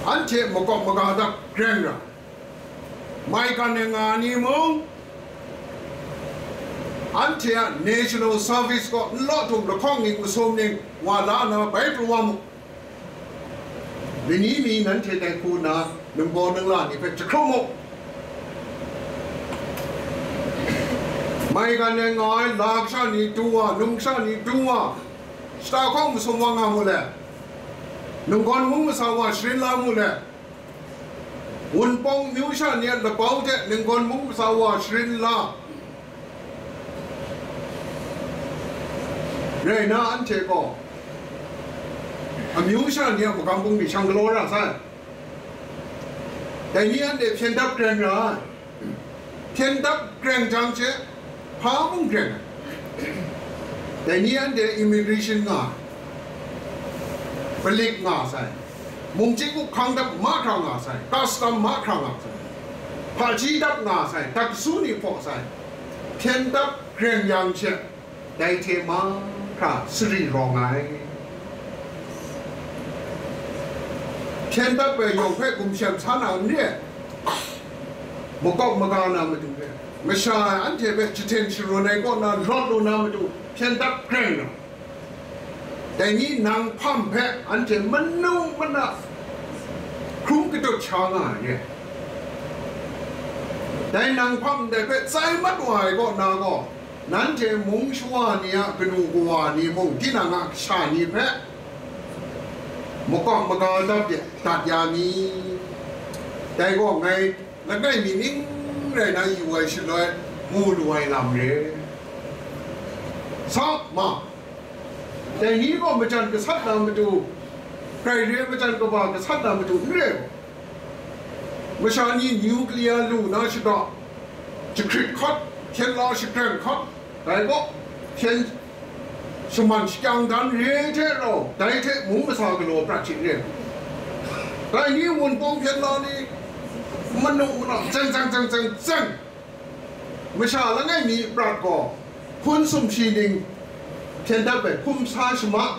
Anhte makawp maga dak greng ra, maigan e nga ni mung, anhte a National Service kaw nlaw htum lahkawng ning masum ning wa la na bai pru wa mu. Lani mi nanhte dai hku nna ningbaw ningla ni hpe jahkrum mu. Maigan e nga ai la kasha ni dung wa, num kasha ni dung wa, shata hkawng masum wa nga mu le, ninggawn hpung masa wa sharin la mu le, Wunpawng amyu sha ni a labau hte ninggawn mung matsa wa sharin la rai na, anhte gaw amyu sha ni a magam bungli shang galaw ra sai. Dai ni anhte hpyen dap kreng ra ai. Hpyen dap kreng jang she, hpa mung kreng ai. Dai ni anhte immigration nga ai, palik nga sai, mungchying gup hkang dap mahkra nga sai, custom mahkra nga sai, hpaji dap nga sai, dat kasu ni hpaw sai, hpyen dap kreng yang she, dai hte mahkra sari rawng ai. Hpyen dap ai yawng hpe gumshem sa na n re ai, makawp maga na matu re, masha anhte hpe jahten sharun ai kaw na lawt lu na matu hpyen dap kreng na, dai ni nang hpam hpe anhte manu mana hkrum katut sha nga ai re. Dai nang hpam ndai hpe tsai mat wa ai kaw na gaw, nanhte mung shawa ni a kanu kawa ni mung, tinang a kasha ni hpe makawp maga dat de, dat ya mi. Dai gaw ngai langai mi ning rai na yu ai shaloi mu lu ai lam re. Sa ma, dai ni gaw majan gasat na matu, grai re majan kaba gasat na matu n re. Masha ni nuclear lu na shada, jahkrit hkat, hpyen la shakreng hkat, dai gaw hpyen shaman shakyang dan re hte rau, dai hte mung masa galaw prat hte re. Dai ni Wunpawng hpyen la ni manu mana zeng zeng zeng zeng zeng, masha langai mi prat gaw hpun sumshi ning hpyen dap ai hkum sa shama,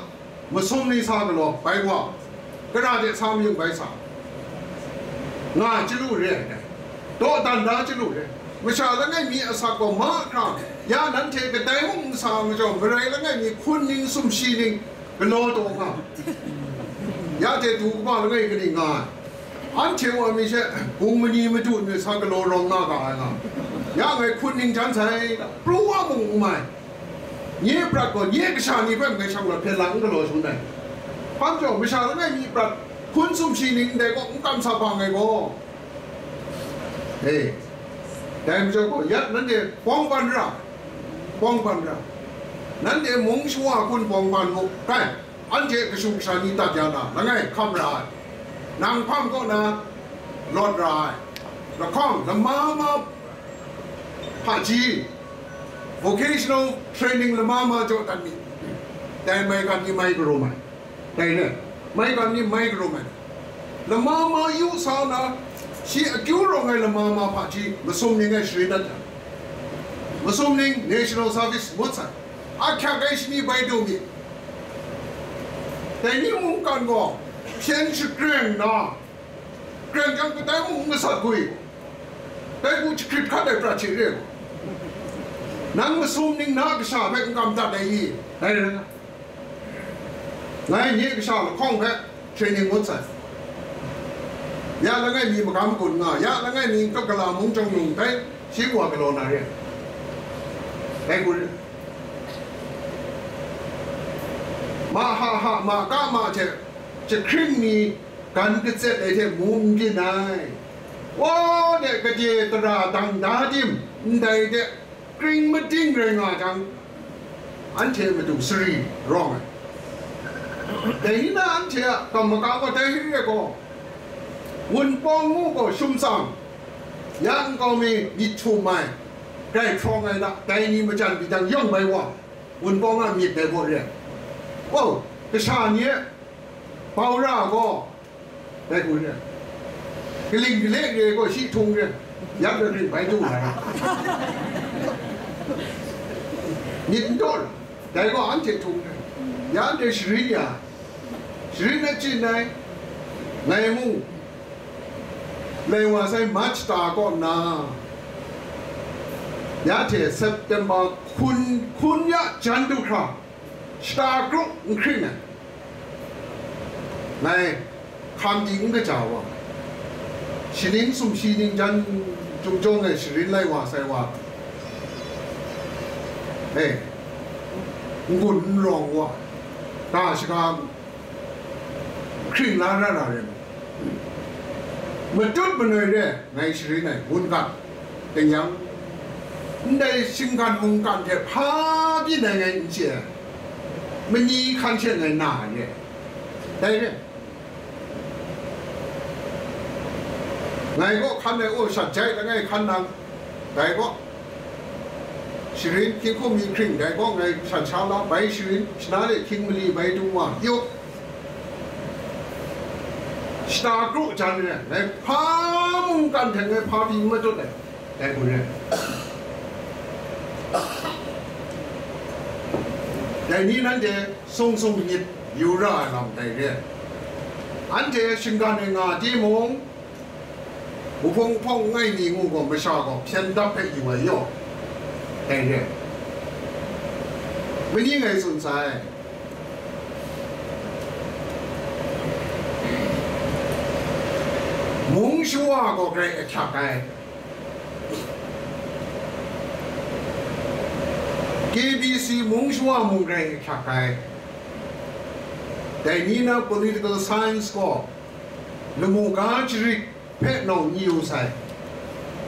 masum ni sa galaw bai wa, kara de sa mayung bai sa, nga chyalu re ai dai, dawdan da chyalu re. Masha langai mi asak gaw mahkra, ya nanhte kadai mung n sa majaw, marai langai mi hpun ning sumshi ning galaw taw nga, ya hte du kaba langai kaning nga ai. Anhte wa mi she, bung mani madu ni sa galaw rawng nga ga ai nga, ya ngai hpun ning jan sai, pru wa mung n mai. Nye prat gaw nye kasha ni hpe ngai shang rawt hpyen lang n galaw shangun ai. Hpang jaw, masha langai mi prat hpun sumshi ning ndai kaw n kam sa bang ai gaw, e, dai majaw gaw, yat nanhte bawng ban ra, bawng ban ra, nanhte mung shawa hkun bawng ban mu, kai, anhte kashu kasha ni dat ya na, langai hkam ra ai, nang hpang kaw na lawt ra ai, lahkawng lama ma hpaji, vocational training lama ma jaw dat mi, dai mai gan ni mai karum ai, dai re, mai gan ni mai karum ai, lama ma yu sa na, shi akyu rawng ai lama ma hpaji masum ning ai sharin dat ai, masum ning national service ngut sai, ahkyak ai shani bai du mi, dai ni mungkan gaw hpyen shakreng na, kreng jang kadai mung n gasat gwi, dai hku jahkrit hkat ai prat hte re, nang masum ning na kasha hpe n kam dat ai i? Dai rai na, ngai nye kasha lahkawng hpe training ngut sai, ya langai mi magam gun nga, ya langai mi n-, gala mung jawng nung dai shi wa galaw na re, dai hku re. Ma ha ha, ma ka ma hte jahkring ni gan katset ai hte mu n byin ai. Wa de gade tara dang da tim, ndai de kring mating rai nga jang, anhte matu sari rawng ai. Dai ni na anhte a kam maka gaw dai re gaw, Wunpawng ngu gaw shum tsang, ya nkau mi myit htum ai, grai hprawng ai na, dai ni majan bidang yawng bai wa, Wunpawng a myit dai gaw re ai. Wow, kasha ni e bau ra gaw, dai hku re ai. Kaling kale re gaw shi htung re ai. Yak rai bai du ai. Myit n taw ra. Dai gaw anhte htung re ai. Ya anhte sharin ya, sharin achyin ai, ngai mung lai wa sai March ta kaw nna, ya hte September hkun, hkun ya jan du hkra, shata kru n hkring ai. Ngai hkam di n kaja wa, shi ning sumshi ning jan, chyum jawng e sharin lai wa sai wa, e, n-gun n rawng wa, ga shaga hkring la ra ra rai mu. Matut manoi re ai ngai sharin ai mungkan, dai yang, ndai shinggan mungkan hte hpa byin ai ngai n chye ai, mani hkan hte ngai na ai re, dai re. Ngai gaw hkan ai, o, shat jai langai hkan nang, dai gaw, sharin hkying hkum mi hkring, dai gaw ngai shat sha la, bai sharin, shana de hkying mali bai dung wa, yu, shata kru jan re, ngai hpa mungkan hte ngai hpa pyi n matut ai, dai hku re. Dai ni nanhte sung sung myit yu ra ai lam dai re. Anhte shinggan e nga timung, wuhpung hpawng ngai ni ngu gaw masha gaw hpyen dap hpe yu ai yaw, dai re. Mani ngai tsun sai, mung shawa gaw grai ahkyak ai, K B C mung shawa mung grai ahkyak ai, dai ni na political science gaw lamu ga jarit hpe nawng n yu sai,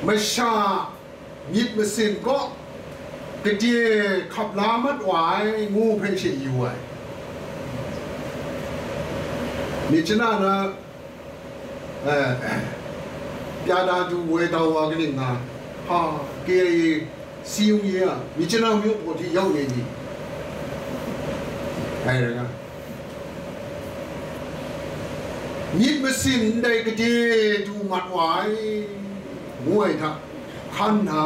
masha myit masin kaw gade hkap la mat wa ai ngu hpe she yu ai. Myit chana na, eh, ပြတာသူ ဝယ်တာဝါ ကနစ် ငါ ဟာ K I A စည်းရုံးရေးက မြစ်ကြီးနားမြို့ပေါ်ထိရောက်နေပြီ အဲဒါက မြစ်မစင်တဲ့ကတိတူမတ်ဝိုင် ငွေထ ခန္ဓာ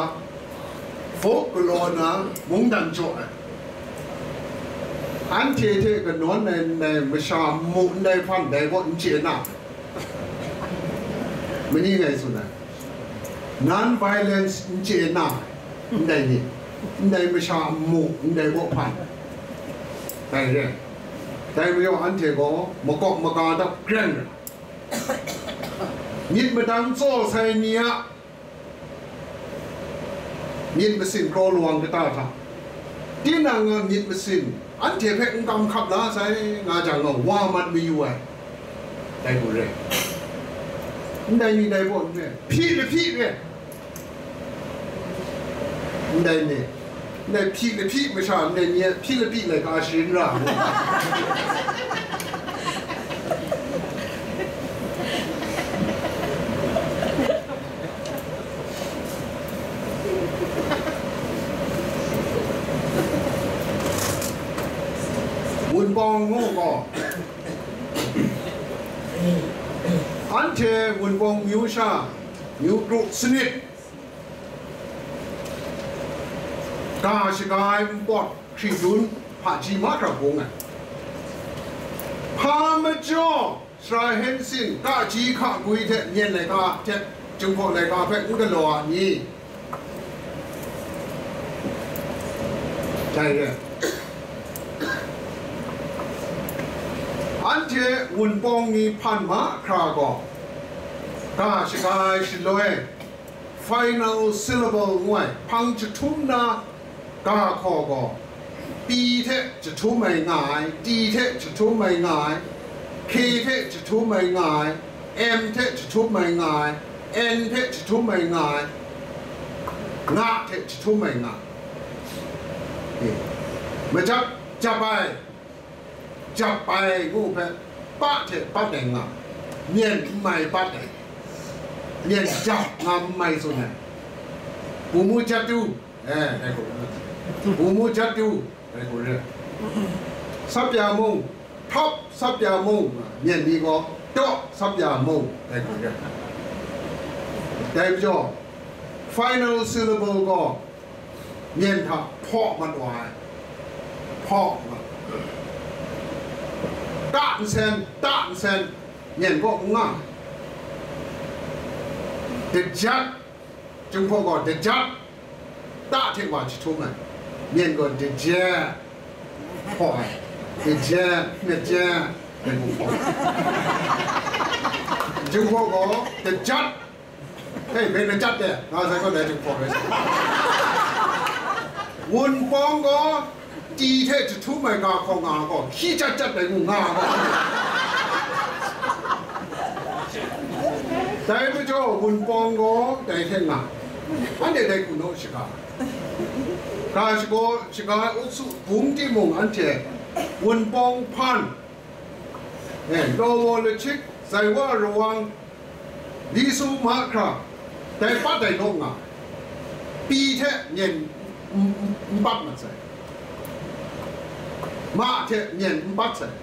folk ကလောနာ မုန်တန်ကြော် အန်ထေထေကနွန် နဲ့ မရှာမှုန် တဲ့ ဖန် တဲ့ ဘုတ် နချေနာ မနည်းငယ်ဆိုနာ non violence နချေနာ တဲ့ နည်း တဲ့ မရှာမှုန် တဲ့ ဘုတ် ဖန် တဲ့ တဲ့ မျိုး အန်ထေကော မကော့မကားတော့ ကြံ့ မြစ်မတမ်း စော်ဆိုင်မီ အ myit masin kraw lawang kata hta, tinang a myit masin anhte hpe n kam hkap la sai nga jang gaw, wa mat mayu ai, dai hku re. Ndai ni dai gaw n re, hpyi lahpyi re. Ndai ni, ndai hpyi lahpyi masha ndai ni a hpyi lahpyi laika sharin ra ai. Wunpawng ngu gaw, anhte Wunpawng myu sha, myu kru sanit, ga shaga ai npawt hkridun hpaji mahkra bung ai. Hpa majaw, Sara Hensin, kaji hka gwi hte myen laika hte, Jinghpaw laika hpe n galaw a ni? Dai re. Anhte Wunpawng ni hpan mahkra gaw, ga shaga ai shaloi, final syllable ngu ai hpang jahtum na ga hkaw gaw, pi hte jahtum ai nga ai, ti hte jahtum ai nga ai, k hte jahtum ai nga ai, m hte jahtum ai nga ai, n hte jahtum ai nga ai, nga hte jahtum ai nga ai. E, majap jap ai, jap ai ngu hpe, pa hte bat ai nga, myen n mai bat ai, myen jap nga n mai tsun ai, ပူမူကျပ်တူး, အဲ, အဲ, ပူမူကျပ်တူး, အဲ, စပ်ပြာမုံ, ထော့ပ်စပ်ပြာမုံ, မyen ni gaw, တော့စပ်ပြာမုံ, အဲ, အဲ, ဒဲကကြော, final syllable gaw, myen hta hpaw mat wa ai, hpaw mat, ta nsen, ta nsen, myen gaw n nga, dajat, Jinghpaw gaw dajat, ta hte wa jahtum ai, myen gaw dajet, hpaw ai, dajet, dajet, dai gaw hpaw ai. Jinghpaw gaw dajat, hei, bai na jat de, nga sai gaw dai Jinghpaw rai sa. Wunpawng gaw ti hte jahtum ai ga hkaw nga gaw, hkyi jat jat dai ngu nga gaw, dai Wunpawng gaw dai hte nga, anhte dai hku naw shaga. Ga shaga, shaga usu bung timung anhte wunpawng hpan, eh, law wa lachik, zai wa rawang, li su mahkra, dai pat dai naw nga, pyi hte myen n, n, n pat mat sai, ma hte myen n pat sai.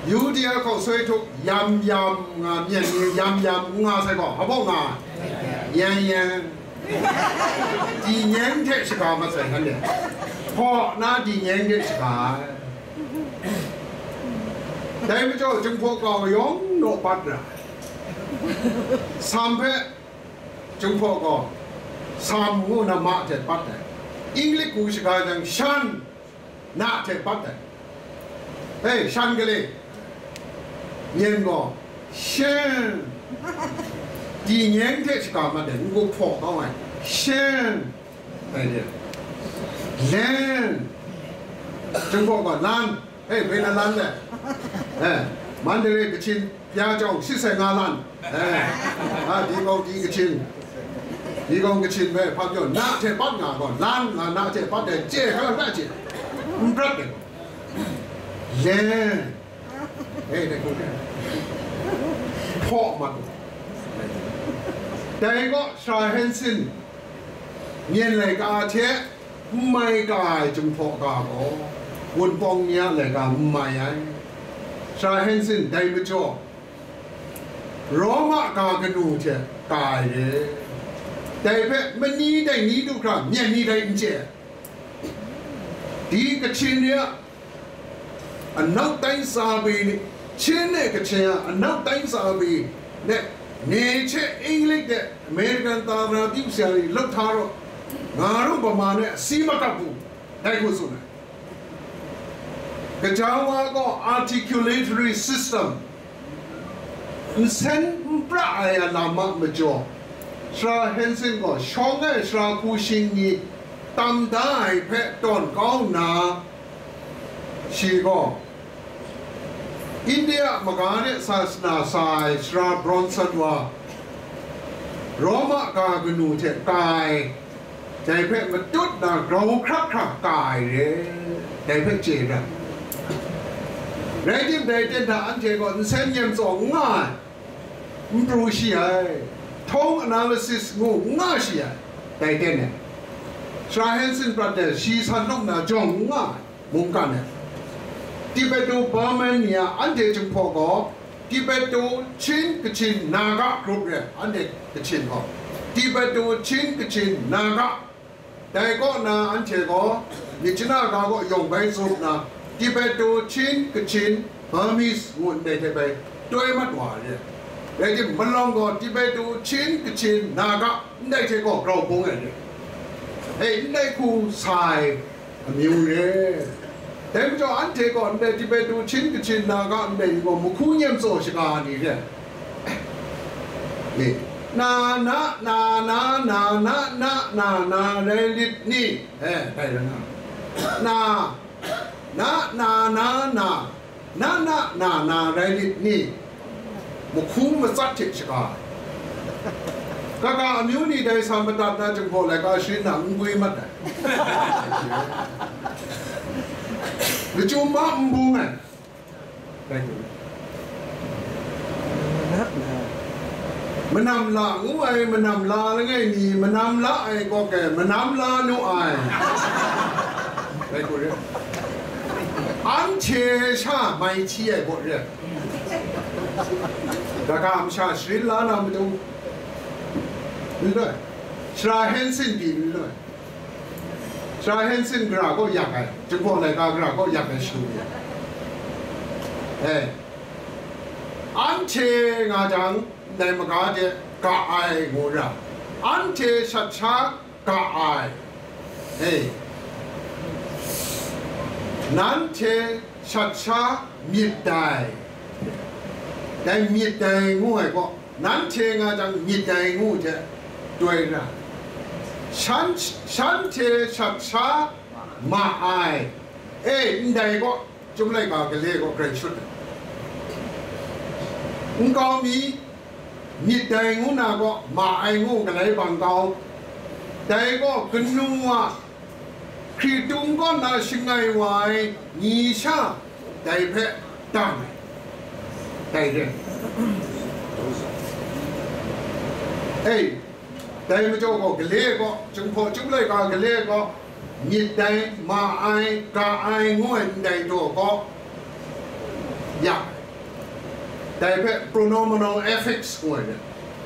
Yudia hkaw soi htuk yam yam nga, myen ni yam yam n nga sai gaw, hpa baw nga? Yen yen. Dingyeng hte shaga mat sai, shanhte hpaw na dingyeng hte shaga ai. Dai majaw, Jinghpaw kau yawng naw pat ra, Sam hpe Jinghpaw gaw Sam ngu na ma hte pat ai. Inglik hku shaga jang, shan, na hte pat ai. Hei, shan gale, myen gaw, shen, dingyeng hte shaga mat ai, n-gup hpaw kau ai, shen, ai de, len, Jinghpaw gaw lan, hei, bai na lan le, eh, Mandalay, Kachin, Pya jawng shi sai nga lan, eh, a, di gaw di Kachin, di gaw Kachin hpe hpa pyaw, na hte pat nga gaw, lan nga, na hte pat ai, chye hkra hkra chye, n prat ai gaw, len, eh, dai hku hpaw mat u. Dai gaw Sara Hensin myen laika hte n mai ka ai Jinghpaw ga gaw, Wunpawng ni a laika n mai ai. Sara Hensin dai majaw, Roma ga kanu hte ka ai re. Dai hpe mani dai ni du hkra, myen ni dai n chye ai. Di Kachin ni a, anau tai sa bi ni, Chin e Kachin a anau tai sa bi ni, ne hte Inglik de American tara di masha ni lawt hta raw, nga ru bama ni si makap bu, dai hku tsun ai. Gaja wa gaw articulatory system, nsen n pra ai a lam a majaw, Sara Hensin gaw shawng ai sara hku shing ni tam da ai hpe tawn kau nna, shi gaw India maga de sasana sa ai Sara Bronson wa, Roma ga kanu hte ka ai, dai hpe matut na grau hkra hkra ka ai re, dai hpe chye ra. Rai tim, dai ten hta anhte gaw nsen nyem tsaw n nga ai, n pru shi ai, tone analysis ngu n nga shi ai, dai ten e, Sara Hensin prat de shi san lawm na jawng n nga ai, mungkan e, Tibeto-Burman ni a anhte Jinghpaw gaw Tibeto Chin Kachin Naga group re, anhte Kachin gaw Tibeto Chin Kachin Naga. Dai kaw na anhte gaw myit chana ga kaw yawng bai tsup nna, Tibeto Chin Kachin Burmese ngu ndai hte bai toi mat wa ai re. Rai tim, malawng gaw Tibeto Chin Kachin Naga ndai hte gaw grau bung ai re. Hei, ndai hku sa ai amyu re. Dai majaw, anhte gaw ndai Tibeto Chin Kachin Naga ndai ni gaw mahku nyem tsaw shaga ni re. Ni, na, na, na, na, na, na, na, na, na, na, rai lit ni? Eh, dai rai nga. Na, na, na, na, na, na, na, na, na, rai lit ni? Mahku matsat hte shaga ai. Kaga amyu ni dai sa madat na Jinghpaw laika sharin na n gwi mat ai. Lachyum ma n bung ai. Rai ngu. Manam la ngu ai, manam la langai mi, manam la ai kaw e, manam la nu ai. Rai hku re. Anhte sha mai hti ai baw re. Kaga masha sharin la na matu, n rai, Sara Hensin pyi n rai. Sara Hensin gara kaw yak ai, Jinghpaw laika gara kaw yak ai shadu re. Eh, anhte nga jang, ndai maga de ga ai ngu ra, anhte shat sha ga ai. Hei, nanhte shat sha myit dai. Dai myit dai ngu ai gaw, nanhte nga jang myit dai ngu hte toi ra, shan, shanhte shat sha ma ai. E, ndai gaw, Chyum laika gale gaw grai shut ai. Nkau mi, myit dai ngu na gaw, ma ai ngu galai bang kau. Dai gaw kanu a hkritung kaw na shangai wa ai ni sha dai hpe dang ai. Dai re. Ei, dai majaw gaw, gale gaw, Jinghpaw Chyum laika gale gaw, myit dai, ma ai, ga ai, ngu ai ndai daw gaw, ya, dai hpe pronominal affix ngu ai.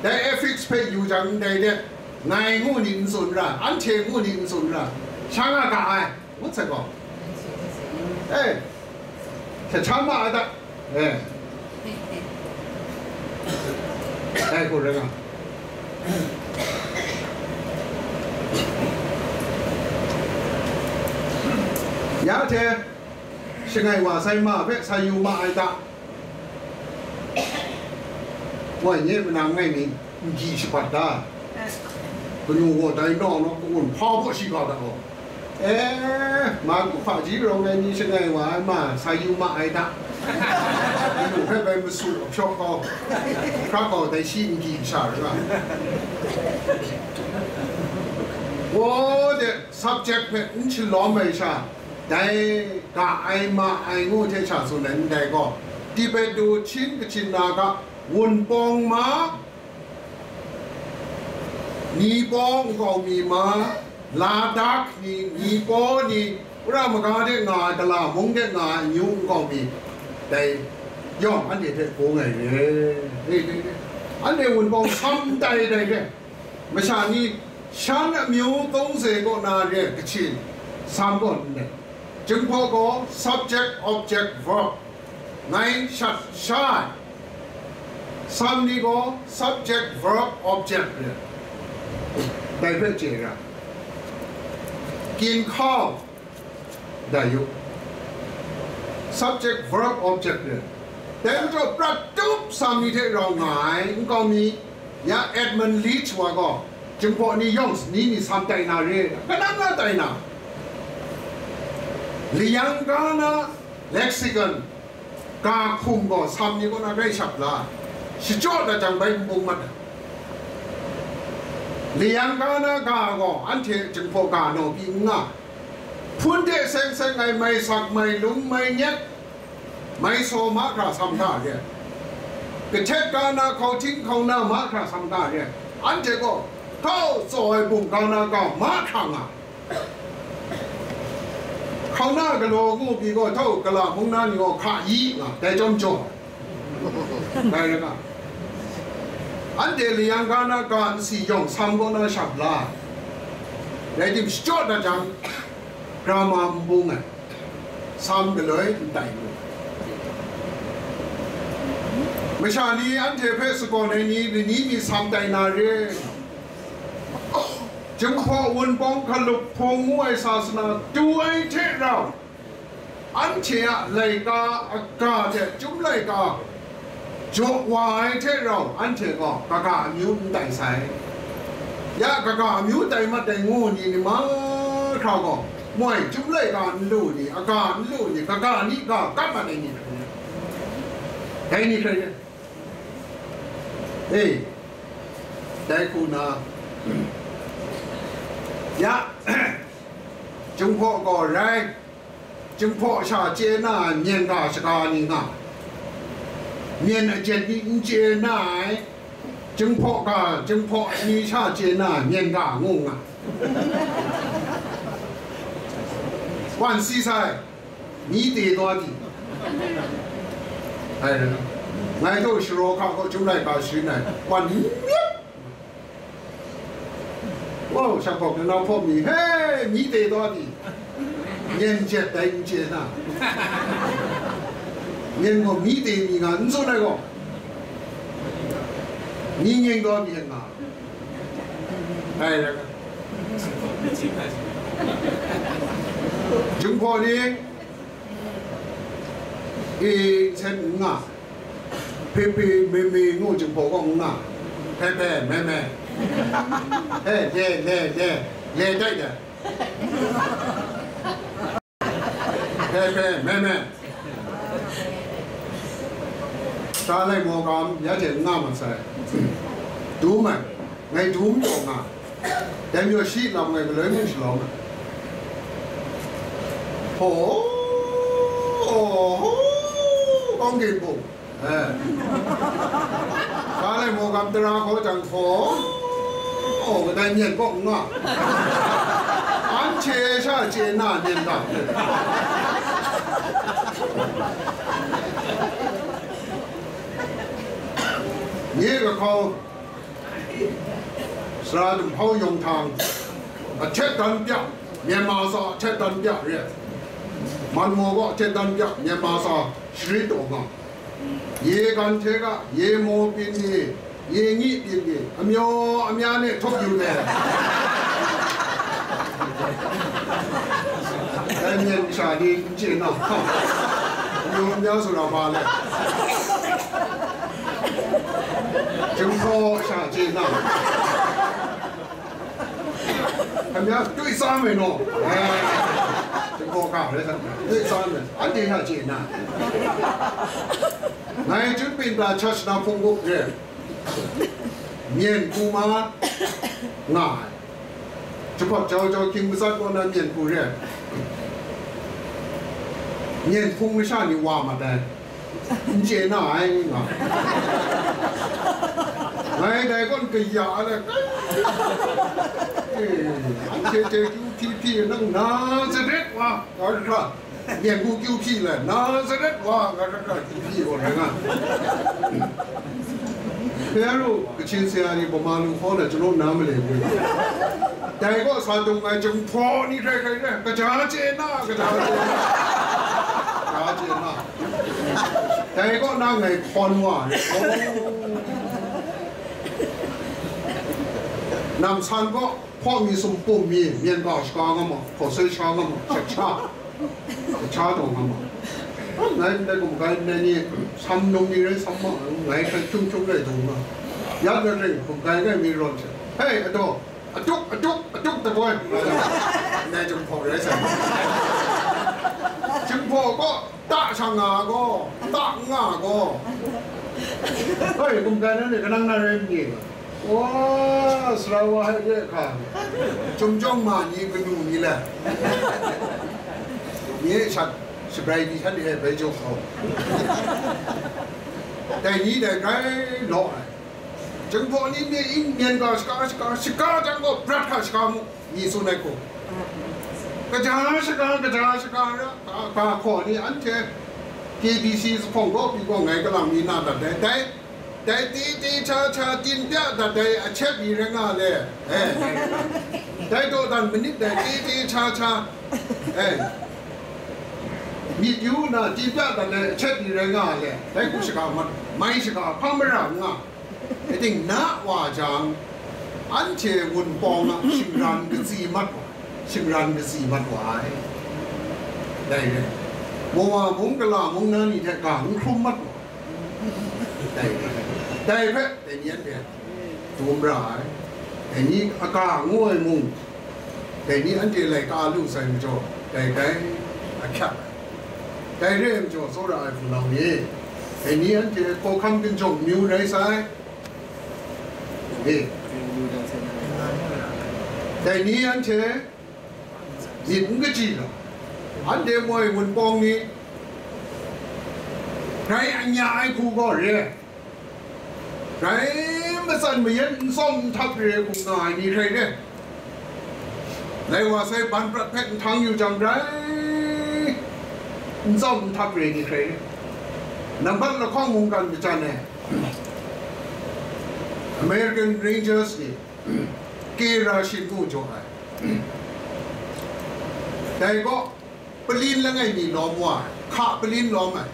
Dai affix hpe yu jang ndai de, ngai ngu ni n tsun ra, anhte ngu ni n tsun ra, sha nga ga ai, ngut sai gaw. E, hte htam ma ai ta. E. Dai hku rai nga. Ya hte, shangai wa sai ma hpe sa yu ma ai ta. Wai nye manang ngai mi n gyi shabat da. Kanu gaw dai naw naw, ka-un hpa baw shi ga da gaw. E, ma ku hpa ji rawng ai ni shangai wa ai ma, sa yu ma ai ta. Kanu hpe bai masu hpyawk kau, hkra kau dai shi n gyi sha ra. Gaw de, subject hpe n shalawm ai sha, dai ga ai ma ai ngu hte sha tsun ai ndai gaw, Tibet du hcyin kachin na ga, Wunpawng ma, Nipaw nkau mi ma, Ladak ni, Nipaw ni, Wora maga de nga ai, Kala mung de nga ai amyu nkau mi, dai yawng anhte hpe bung ai re. Re, re, re. Anhte Wunpawng sam tai dai re. Masha ni, Shan amyu tungze kaw na re ai kachin, sam gaw n rai. Jinghpaw gaw subject, object, verb, ngai shat sha ai. Sam ni gaw subject, verb, object re ai. Dai hpe chye ra. Ginhkau, dai yu. Subject, verb, object re ai. Dai majaw prat tup sam ni hte rau nga ai nkau mi, ya Edmund Leach wa gaw, Jinghpaw ni yawng ni ni sam tai na re, kanan na tai na. Liyang ga na lexicon, ga hkum gaw sam ni kaw na rai shap la, shachyaw dat jang bai n bung mat ai. Liyang ga na ga gaw anhte Jinghpaw ga naw pyi n nga. Hpun de seng seng ai mai sak, mai lung, mai nyet, mai saw mahkra sam ga re. Kahtet ga na hkauhting hkauna mahkra sam ga re. Anhte gaw htau tsaw ai bum ga na ga mahkra nga. Hkauna galaw ngu pyi gaw htau Kala mung na ni gaw hka yi nga, dai chyawm jaw. Dai rai nga. Anhte layang ga na ga nsi yawng sam kaw na shap la. Rai tim, shachyaw dat jang, grama n bung ai, sam galoi n tai lu. Masha ni anhte hpe sagawn ai ni, lani mi sam tai na re. Jinghpaw Wunpawng hkalup hpung ngu ai sasana du ai hte rau, anhte a laika a ga hte Chyum laika jaw wa ai hte rau, anhte gaw kaga amyu n tai sai. Ya, kaga amyu tai mat ai ngu ni, ni mahkra gaw, moi, Chyum laika n lu ni, a ga n lu ni, kaga ni ga kap mat ai ni hkrai ni? Dai ni hkrai ni? E, dai hku na, ya, Jinghpaw gaw rai, Jinghpaw sha chye na ai myen ga shaga ni nga, myen ajet ni n chye na ai, Jinghpaw ga, Jinghpaw ni sha chye na ai myen ga ngu nga. Wan si sai, mi te taw di. Ai, ngai htaw sharaw hka kaw Chyum laika sharin ai, wan myit. Wow, shakawk lanau hpaw mi, he, mi te taw di. Myen jet dai n chye na. Myen gaw mi te mi nga n tsun ai gaw, mi nyeng taw mi nga. Dai rai. Jinghpaw ni, e, nsen n nga. Hpe hpe me me ngu Jinghpaw gaw n nga. Hpe hpe me me. He, le, le, le, le tai dai. Hpe hpe me me. Sara lai mawgam ya hte n nga mat sai. Dum ai, ngai dum taw nga. Dai majaw shi lam ngai galoi mung shalawm ai. Hpaw, hpaw, kawng ginbung. Eh. Sara lai mawgam tara hkaw jang hpaw, hpaw, kadai myen kaw n nga. Anhte sha chye na myen ga. Nye kahkau, Sara Dumhpau Yawng Htang, a htet dan pya, Myanmar sa a htet dan pya re ai. Manmaw gaw a htet dan pya, Myanmar sa sharit taw nga. Ye gan hte ga, ye maw byin ni, ye nyi byin ni, amyaw amya ne htup yu le. Dai myen masha ni n chye na, amyaw amya sara ba le. Jinghpaw sha chye na. ခင်ဗျား တွေ့စားမယ်နော်။ အဲ။ ဒီကောကလည်း တွေ့စားမယ်။ အတင်းဟာကျင်နာ။ ငါရဲ့ ကျူးပင်သာ ချာချနာဖုံကို ပြဲ။ မြင်ကူမငါ။ ကျူးပင်ကြောကြောကင်းမစားကောနာ မြင်ကူရဲ။ မြင်ဖုံမရှာနေဝါမှာတဲ့။ N chye na ai nga. Ngai dai gaw kaya ai le, eh, anhte chye chye kyu hpyi hpyi nang Nazaret wa, nga hkra, myen gu kyu hpyi le, Nazaret wa, nga hkra hkra kyu hpyi gaw rai nga. Hpe ru, Kachin sara ni Bama lu hkaw na, ကျွန်တော် နားမလည်ဘူး။ Dai gaw sa dung ai, Jinghpaw ni hkrai hkrai re, kaja chye na, kaja chye na, kaja chye na. Dai kaw na ngai hkawn wa ai. Nang san kaw hpaw mi, sumpum mi, myen ga shaga nga ma, hpaw sai sha nga ma, shak sha, shak sha taw nga ma. Ngai ndai gumkai ndai ni, sam num ni rai sam ma, ngai hkrai hkyung hkyung rai taw nga. Ya na ring, gumkai ngai mi rawt hte. Hei, adaw, Atuk, atuk, atuk taboi. Nai Jinghpaw rai sai. Jinghpaw gaw, ta sha nga gaw, ta nga gaw. Hoi, gumkai na ni kanang na rai n ni? Wa, sara wa hai re hka. Chyum chyawng ma ni kanu ni le. Nye shat, shabrai ni shan e bai jaw hkau. Dai ni dai grai law ai. Jinghpaw ni myen, myen ga shaka, shaka, shaka jang gaw, brat hka shaka mu, mi tsun ai hku. Kaja shaka, kaja shaka ra, ga, ga hkaw ni anhte K B C zuphpawng gaw pyi gaw ngai kalang mi na dat dai, dai, dai, ti, ti, cha, cha, tin pya dat dai, a chet mi rai nga le, eh, dai, dai dawdan manit dai, ti, ti, cha, cha, eh, myit yu na, tin pya dat dai, a chet mi rai nga le, dai hku shaka mat, mai shaka hpa mara n nga. Ating na wa jang, anhte Wunpawng a shingran katsi mat wa, shingran katsi mat wa ai. Dai re, Mawa mung, Kala mung na ni hte ga n hkrum mat wa. Dai re, dai hpe, dai ni anhte dum ra ai. Dai ni a ga ngu ai mung, Dai ni anhte laika lu sai majaw, dai dai a hkyat ai. Dai re ai majaw, tsawra ai hpunau ni, dai ni anhte hkawhkam ginjawng amyu rai sai. E. Dai ni anhte myit n kaji lau. Anhte moi Wunpawng ni, grai anya ai hku gaw re ai. Grai matsan mayan n tsawm n htap re hku nga ai ni hkrai re. Lai wa sai ban prat hpe nhtang yu jang grai n tsawm n htap re ni hkrai re. Nambat lahkawng mungkan majan e American Rangers ni Kera Shin ngu jaw ai. Dai gaw, Palin langai mi lawm wa ai, hka palin lawm ai.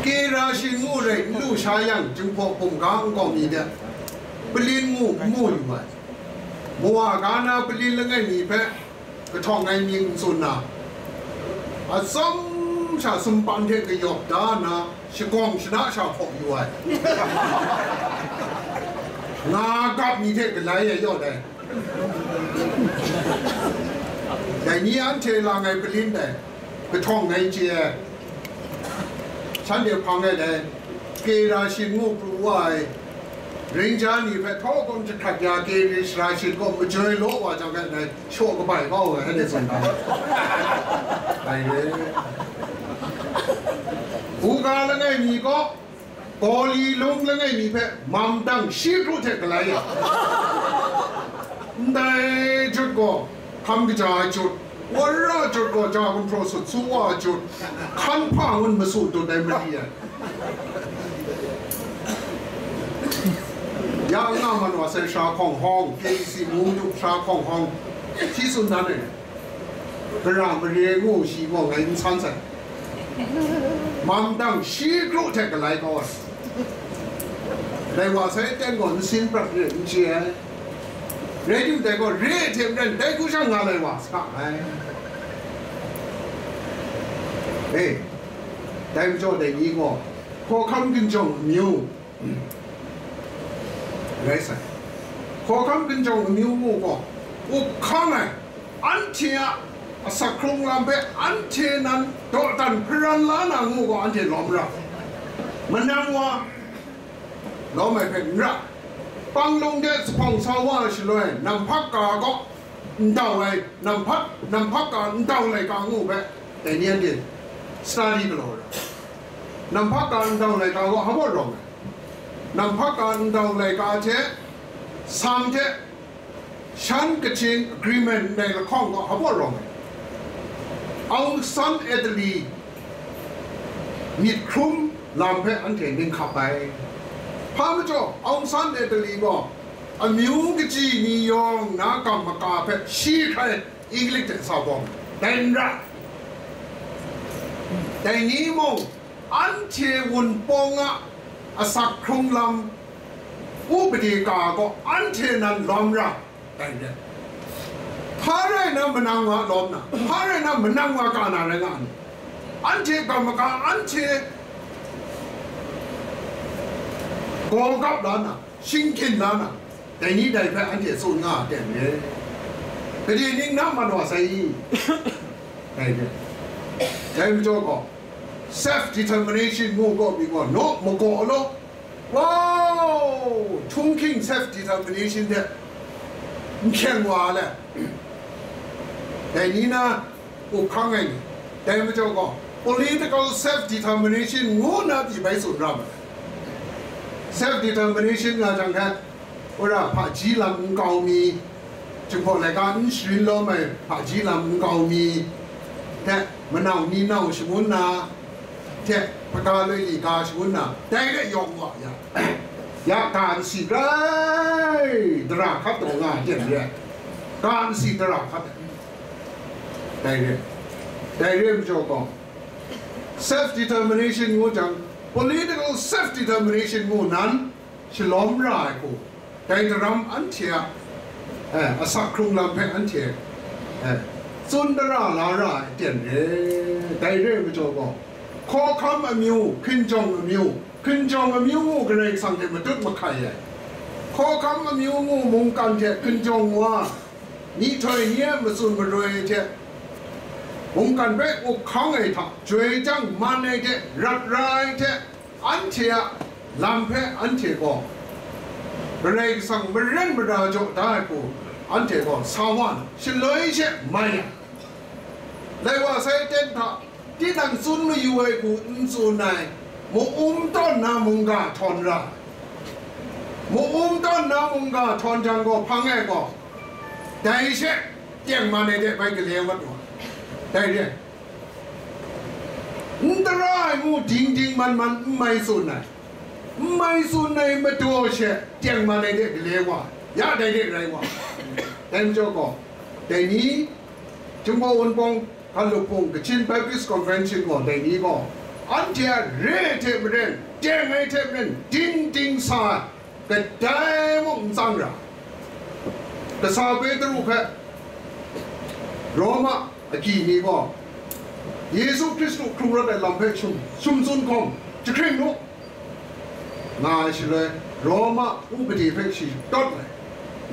Kera Shin ngu rai n lu sha yang, Jinghpaw hkum ga nkau mi de, palin ngu n mu yu ai. Mawa ga na palin langai mi hpe kahtawng ai mying n tsun na, atsawm sha sumpan hte kayawp da nna, shagawng shana sha hpaw yu ai. Nga gap mi hte galai e yawt ai. Dai ni anhte lang ai palin dai, kahtawng ngai chye ai. Shanhte hpang e dai, Kera shin ngu pru wa ai, ring ja ni hpe htaw hkum jahkrat ya, Kera shin gaw majoi law wa jang e dai, shaw kabai kau ai, anhte tsun ga ai. Dai re. Buga langai mi gaw, Gawli lung langai mi hpe mamdang shi kru hte galai ya. Ndai jut gaw, hkam kaja ai jut, wara jut gaw, ja gumhpraw sut su wa ai jut, hkan hpa ngun masu dut ai mali ai. Ya nga man wa sai, Sara Hkawng Hkawng, K B C Mungdu Sara Hkawng Hkawng, shi tsun dan ai. Gara mare ngu shi gaw ngai n san sai. Mamdang shi kru hte galai kau ai. Dai wa sai ten gaw nsin prat re n chye ai. Rai timung dai gaw re hte maren dai hku sha nga lai wa sa ai. E, dai majaw dai ni gaw, hkawhkam ginjawng amyu, rai sai. Hkawhkam ginjawng amyu mu gaw, up hkang ai, anhte a asak hkrung lam hpe anhte nan dawdan hparan la na ngu gaw, anhte lawm ra. Manang wa lawm ai hpe n ra. Panglung de zuphpawng sa wa ai shaloi, namhpak ga gaw ndau ai, namhpak, namhpak ga ndau laika ngu hpe, dai ni anhte study galaw ra. Namhpak ga ndau laika gaw hpa baw rawng ai? Namhpak ga ndau laika hte, Sam hte, Shan Kachin Agreement ndai lahkawng gaw hpa baw rawng ai? Aung San Adeli myit hkrum lam hpe anhte ning hkap ai. Hpa majaw, Aung San Adeli gaw amyu kaji ni yawng na kam maka hpe shi hkrai Inglik hte sa bawm, dai n ra. Dai ni mung, anhte Wunpawng a asak hkrung lam, upade ka gaw anhte nan lawm ra, dai re. Hpa rai na manang wa lawm na, hpa rai na manang wa ka na rai nga ni? Anhte ga maga, anhte gaw gap la na, shingkyin la na, dai ni dai hpe anhte tsun nga ai ten re. Gade ning na man wa sai i? Dai re. Dai majaw gaw, self determination ngu gaw mi gaw, naw magaw law, wow, Chungking self determination hte n hkyeng wa le, dai ni na up hkang ai ni, dai majaw gaw, political self determination ngu na pyi bai tsun ra ma ai. Self determination nga jang hte, wora hpaji lam nkau mi, Jinghpaw laika n sharin lawm ai hpaji lam nkau mi hte, manau ni nau shangun na hte, hpaga loi ni ga shangun na, dai re yawng wa ya, ya ga nsi rai dara hkat taw nga ai ten re, ga nsi dara hkat ai. Dai re, dai re majaw gaw, self determination ngu jang, political self determination ngu nan, shalawm ra ai hku, dai daram anhte a, eh, asak hkrung lam hpe anhte, eh, tsun dara la ra ai aten re. Dai re ai majaw gaw, hkawhkam amyu, hkinjawng amyu, hkinjawng amyu ngu Karai Kasang hte matut mahkai ai. Hkawhkam amyu ngu mungkan hte hkinjawng wa, myihtoi ni a matsun maroi hte, mungkan hpe up hkang ai hta, joi jang man ai hte, rat ra ai hte, anhte a lam hpe anhte gaw, Karai Kasang maren mara jaw da ai hku, anhte gaw sa wa na, shaloi she mai ai. Lai wa sai ten hta, tinang tsun mayu ai hku n tsun ai, ma-um tawn na mungga htawn ra ai. Ma-um tawn na mungga htawn jang gaw, hpang e gaw, dai she tengman ai de bai gale mat wa ai. Dai re ai. N tara ai ngu ding ding man man n mai tsun ai, n mai tsun ai madaw she tengman ai de gale wa, ya dai de rai wa. Dai majaw gaw, dai ni, Jinghpaw Wunpawng, Hkan Lup Hpung, Kachin Baptist Convention gaw, dai ni gaw, anhte a re ai hte maren, teng ai hte maren, ding ding sa ai, kadai mung n tsang ra. Kasa Petru hpe Roma agyi ni gaw, Yesu Hkristu hkrung rawt ai lam hpe shum, shum tsun hkawm, jahkring nu, nga ai shaloi, Roma upadi hpe shi tawt ai.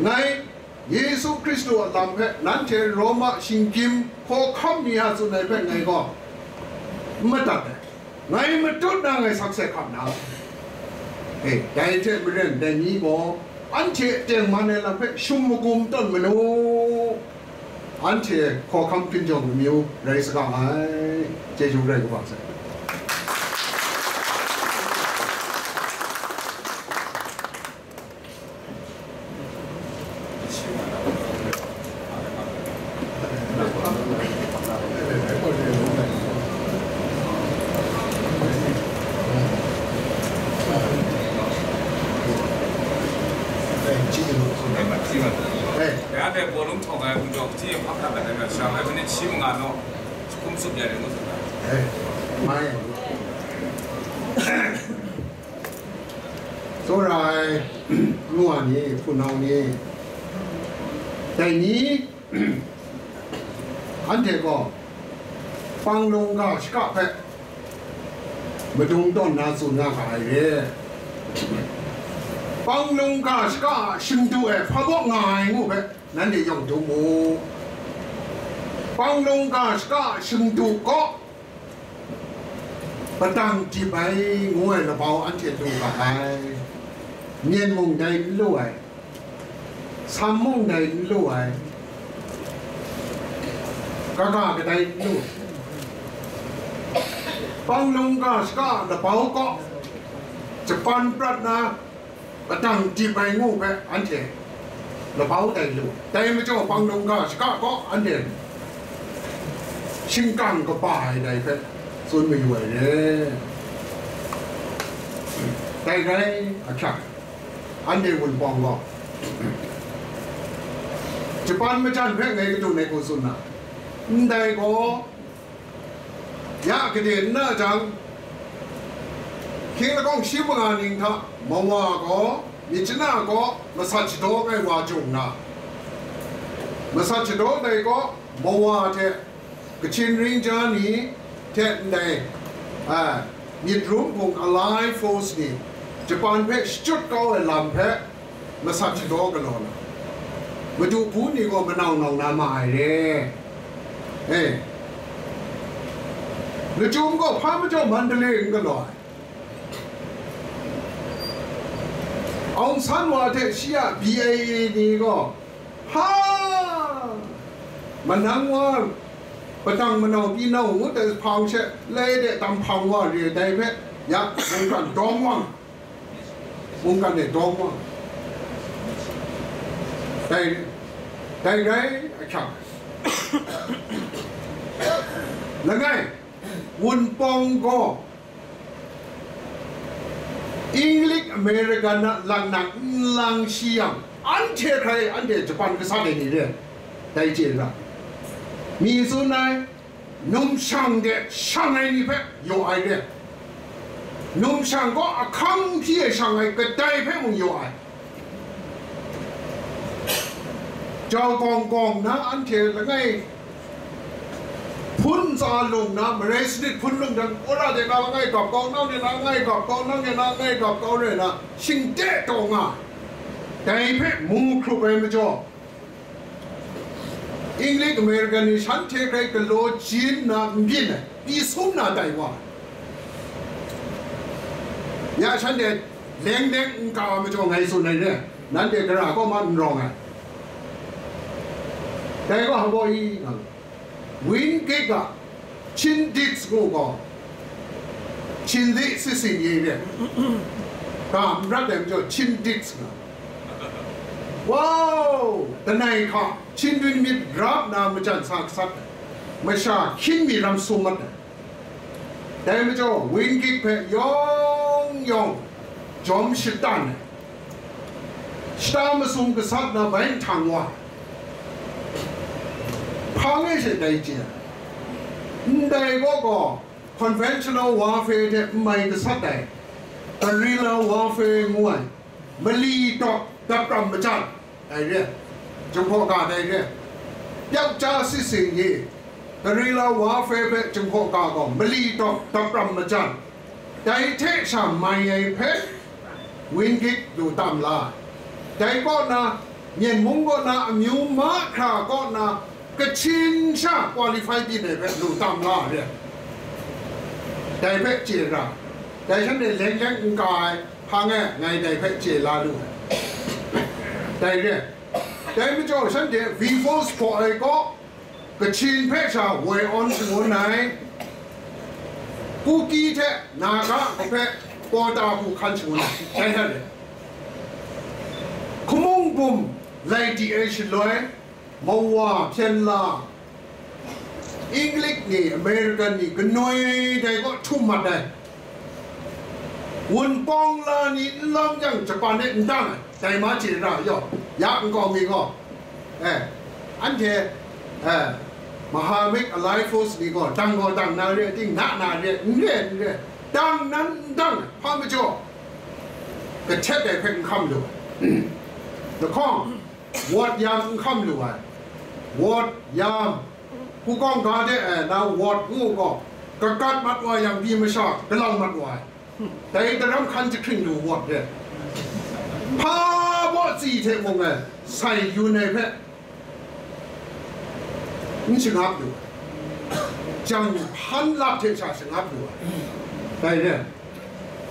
Ngai, Yesu Hkristu a lam hpe nanhte Roma shinggyim hkawhkam ni a tsun ai hpe ngai gaw n madat ai. ngai matut na ngai sakse hkam na. E, dai hte maren dai ni gaw, anhte tengman ai lam hpe shum magum tawn manu, anhte hkawhkam hkinjawng amyu rai saga ai. Chyeju rai kaba sai. Tsawra ai, nwa ni, hpunau ni, dai ni, anhte gaw, panglung ga shaka hpe madung tawn na tsun nga ga ai re. Panglung ga shaka a shingdu e hpa baw nga ai ngu hpe, nanhte yawng dum mu. Panglung ga shaka a shingdu kaw, padang dip ai ngu ai labau anhte lu ga ai. Myen mung dai n lu ai, sam mung dai n lu ai, kaga kadai n lu. Panglung ga shaka a labau kaw, Japan prat na, padang dip ai ngu hpe anhte labau dai lu. Dai majaw, panglung ga shaka kaw anhte shingkang kaba ai dai hpe tsun mayu ai re. Dai rai ahkyak, anhte Wunpawng gaw Japan majan hpe ngai kadu nai hku tsun na, ndai gaw, ya gade n na jang, hkying lahkawng shi manga ning hta mawa gaw, myit chana gaw masat shadaw ai wa jung na, masat shadaw dai gaw mawa hte Kachin Rinja ni hte ndai, a, myit rum hpung Allied Force ni Japan hpe shachyut kau ai lam hpe masat shadaw galaw na, Madu hpu ni gaw manau nau na ma ai re. E, lachyum gaw hpa majaw Mandalay n galaw ai. Aung San wa hte shi a B A A ni gaw, ha, manang wa, padang manau pyi nau ngut ai hpang she, lai de dam hpang wa re ai dai hpe, ya, mungkan dawng wang. Mungkan e dawng wa. Dai, dai rai ahkyak, langai, Wunpawng gaw English American a lang nang n lang shi yang, anhte hkrai anhte Japan gasat ai ni re, dai chye ra. Mi tsun ai, numshang de shang ai ni hpe yaw ai re. Numshang gaw ahkang hpyi e shang ai kadai hpe mung yaw ai. Jau gawng gawng na anhte langai hpun ntsa lung na, marai sanit hpun lung jang, wora de na langai gap kau, nang de na langai gap kau, nang de na langai gap kau rai na, shingte taw nga, dai hpe mu hkrup ai majaw, English American ni shanhte hkrai galaw jin na n byin ai, pyi sum na tai wa. Ya shanhte leng leng n ka ai majaw ngai tsun ai re, nanhte gara kaw ma n rawng ai. Dai gaw hpa baw i, nang Wingate a Chin Dix ngu gaw, Chin Dix si sin ye re, ga n rat ai majaw Chin Dix nga. Wow! Lanai hka, Chin rin myit rap na majan sa gasat ai, masha hkying mi ram sum mat ai. Dai majaw, Wingate hpe yawng yawng jawm shatan ai, shata masum gasat na bai nhtang wa ai. Hpa ngai she dai chye ai. Ndai gaw gaw, conventional warfare hte n mai gasat ai, guerrilla warfare ngu ai, mali tawk dapram majan, dai re, Jinghpaw ga dai re, pyakcha sit sing ni, guerrilla warfare hpe Jinghpaw ga gaw mali tawk dapram majan, dai hte sha mai ai hpe, Wingate lu tam la ai. Dai kaw na, Myen mung kaw na amyu mahkra kaw na, Kachin sha qualify byin ai hpe lu tam la ai re. Dai hpe chye ra, dai shanhte leng leng n ka ai hpang e ngai dai hpe chye la lu ai. Dai re, dai majaw shanhte Vivos hpaw ai kaw, Kachin hpe sha woi awn shangun ai, Kuki hte Naga hpe kawta hku hkan shangun ai, dai hta re. Hkumung bum lai di ai shaloi, mawa hpyen la, English ni, American ni, kanoi dai kaw htum mat ai. Wunpawng la ni n lawm yang, Japan e n dang ai, dai ma chye ra yaw, ya nkau mi gaw, eh, anhte, eh, Mahamik Allied Force ni gaw, dang gaw dang na re, ting na na re, n re, n re, dang nan n dang, hpa majaw, kahtet ai hpe n hkam lu ai. Lahkawng, wawt yam n hkam lu ai. Wawt yam, hukawng ga de ai na wawt ngu gaw, kagat mat wa yang pyi masha, galau mat wa ai. Dai daram hkan jahkring lu wawt re. Hpa baw tsi hte mung ai, sai yun ai hpe n shangap lu ai. Jang hpan lap hte sha shangap lu ai. Dai re.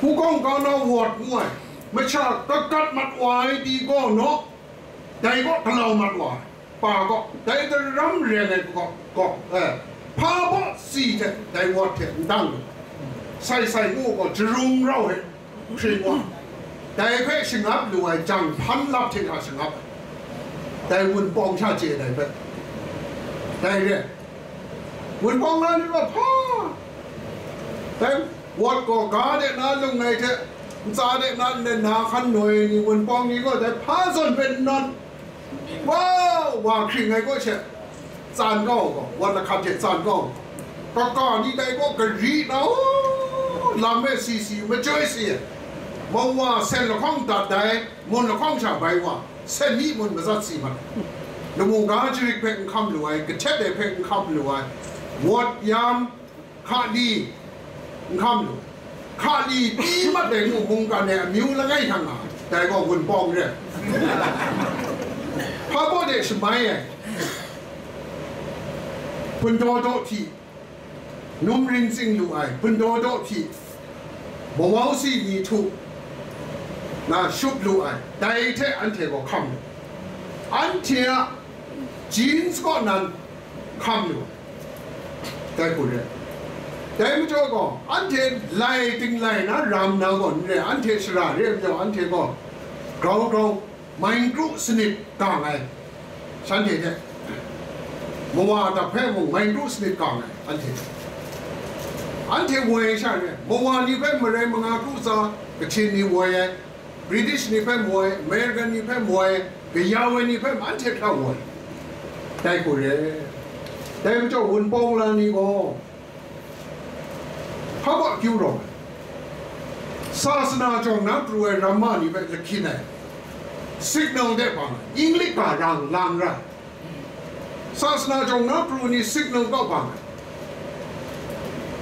Hukawng ga na wawt ngu ai, masha kagat mat wa ai pyi gaw naw, dai gaw galau mat wa ai. Pa gaw, dai daram reng ai gaw, gaw, eh, hpa baw tsi hte dai wawt hte n dang lu. Sai sai ngu gaw, jarung rau hte hpring wa. Dai hpe shangap lu ai jang hpan lap hte hta shangap ai. Dai wunpawng sha chye dai hpe. Dai re. Wunpawng la ni gaw hpa. Dai wawt gaw ga de na lung ai hte, ntsa de na nna na hkan noi ai ni wunpawng ni gaw dai hpa zawn hpe n nawn. Wa, wa hkring ai kaw she, tsan kau gaw, wa lahkat hte tsan kau gaw, kaka ni dai kaw gari na, o, lam e si si, machyoi si, mawa sen lahkawng dat dai, mun lahkawng sha bai wa, sen mi mun mazat si mat ai. Lamu ga jarit hpe n hkam lu ai, kahtet ai hpe n hkam lu ai, wawt yam, hkali n hkam lu, hkali pyi mat ai ngu mungkan ai amyu langai hkang nga, dai gaw wunpawng re. Hpa baw de shamai ai, hpundaw daw hti, num rin tsing lu ai, hpundaw daw hti, mawau si ni htu na shup lu ai, dai hte anhte gaw hkam lu. Anhte a jeans kaw nan hkam lu. Dai hku re. Dai majaw gaw, anhte lai ting lai na ram na gaw n re, anhte shara re ai majaw, anhte gaw grau grau, main kru sanit gang ai, shanhte hte, mawa dap hpe mung main kru sanit gang ai, anhte. Anhte woi ai sha re, mawa ni hpe marai manga kru tsa, Kachin ni woi ai, British ni hpe woi, American ni hpe woi, kayau ai ni hpe anhte hkra woi. Dai hku re. Dai majaw wunpawng la ni gaw, hpa baw akyu rawng ai, sasana jawng na pru ai ramma ni hpe lahkyin ai, signal de bang ai, English ga rang lang ra ai. Sasana jawng na pru ni signal kaw bang ai.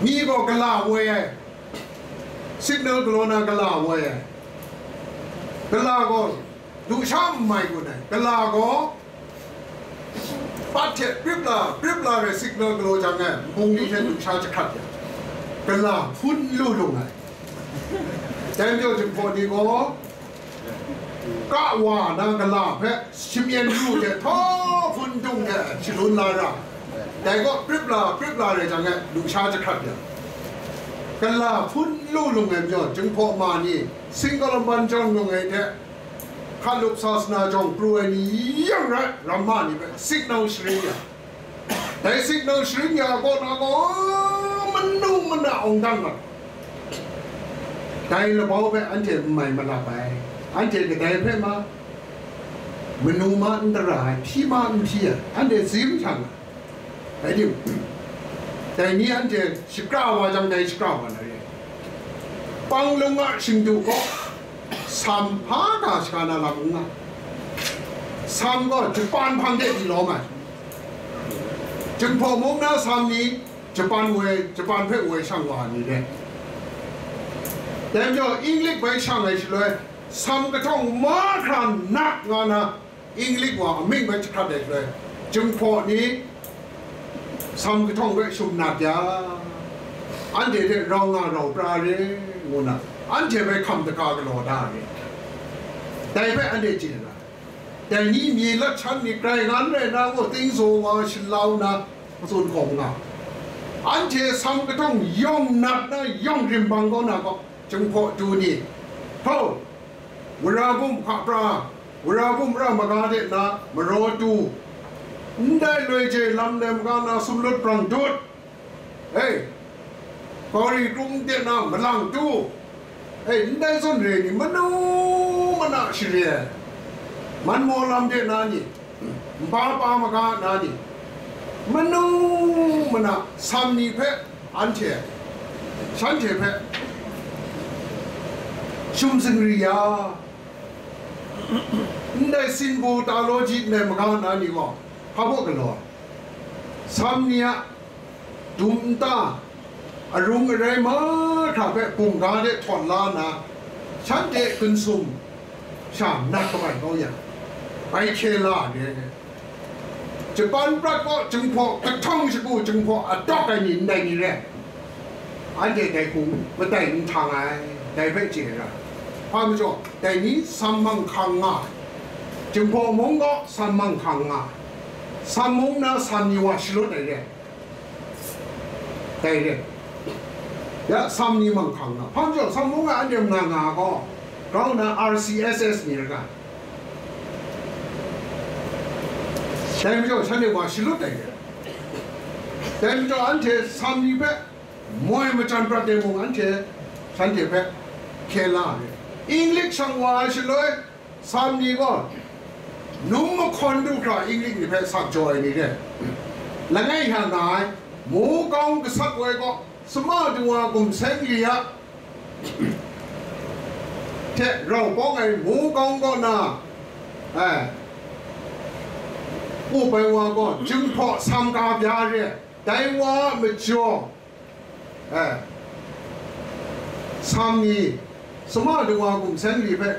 Mi gaw gala woi ai, signal galaw na gala woi ai. Gala gaw lusha n mai gun ai. Gala gaw pat hte prip la, prip la re signal galaw jang e, nbung ni hte lusha jahkrat ya, gala hpun n lu lung ai. Dai majaw Jinghpaw ni gaw ka wa na gala hpe shamyen ru hte htaw hpun dung hte shalun la ra. Dai gaw prip la, prip la re jang e, lusha jahkrat ya, gala hpun n lu lung ai majaw, Jinghpaw ma ni, Singkalaban jawng nung ai hte, Hkalup sasana jawng pru ai ni yang rai, ramma ni hpe signal sharin ya, dai signal sharin ya kaw na gaw, manu mana awng dang mat. Dai labau hpe anhte n mai malap ai. Anhte kadai hpe ma, manu ma n tara ai, hpyi ma n hpyi ai, anhte zim htan ai. Rai tim, dai ni anhte shakra wa jang, dai shakra wa na re. Panglung a shingdu gaw, Sam hpa ga shaga na lam n nga. Sam gaw Japan hpang de di lawm ai. Jinghpaw mung na Sam ni Japan woi, Japan hpe woi shang wa ai ni re. Dai majaw, English bai shang ai shaloi, Sam kahtawng mahkra nat nga na, English wa amying bai jahkrat ai shaloi, Jinghpaw ni Sam kahtawng hpe shum nat ya, anhte hte rau nga rau pra re, ngu na, anhte hpe hkam daga galaw da re. Dai hpe anhte chye na, dai ni myi lat shan myit grai ngan rai na gaw, tingzaw wa shalau na tsun hkawm nga. Anhte sam katawng yawng nat na yawng rimbang kau na gaw, Jinghpaw du ni, hpaw, wara bum hka pra, wara bum ra maga de na maraw tu, ndai loi je lam nem ga na sumlut brang dut, Hei, Kawri krum de na malang tu, hei, ndai zawn re ni, manu mana share ai, man maw lam de na ni, npa pa maga na ni, manu mana sam ni hpe anhte, shanhte hpe shum zingri ya, ndai sinbu taloji ndai maga na ni gaw, hpa baw galaw ai. Sam ni a dum nta, arung arai mahkra hpe bungga de htawn la nna, shanhte gun sum sha nat kabai kau yang, bai hkye la ai re. Japan prat kaw Jinghpaw kahtawng shagu Jinghpaw adawk ai ni ndai ni re. Anhte dai hku matai n htang ai, dai hpe chye ai ra. Hpa majaw, dai ni sam manghkang nga ai. Jinghpaw mung gaw sam manghkang nga ai. Sam mung na sam ni wa shalut ai re. Dai re. Ya, sam ni manghkang nga. Hpa majaw, sam mung a anhte nga nga gaw, grau nna R C S S ni ra ga. Dai majaw, shanhte wa shalut ai re. Dai majaw, anhte sam ni hpe moi majan prat ai mung, anhte shanhte hpe hkye la ai re. Inglik shang wa ai shaloi, Sam ni gaw, num mahkawn du hkra Inglik ni hpe sak jaw ai ni re. Langai hta nga ai, Mukau gasat woi gaw, sama du wa gumseng li a hte rau kawng ai Mukau kaw na, ai, up ai wa gaw, Jinghpaw sam ka bya re, dai wa a majaw, E, sam ni, sama du wa gumseng li hpe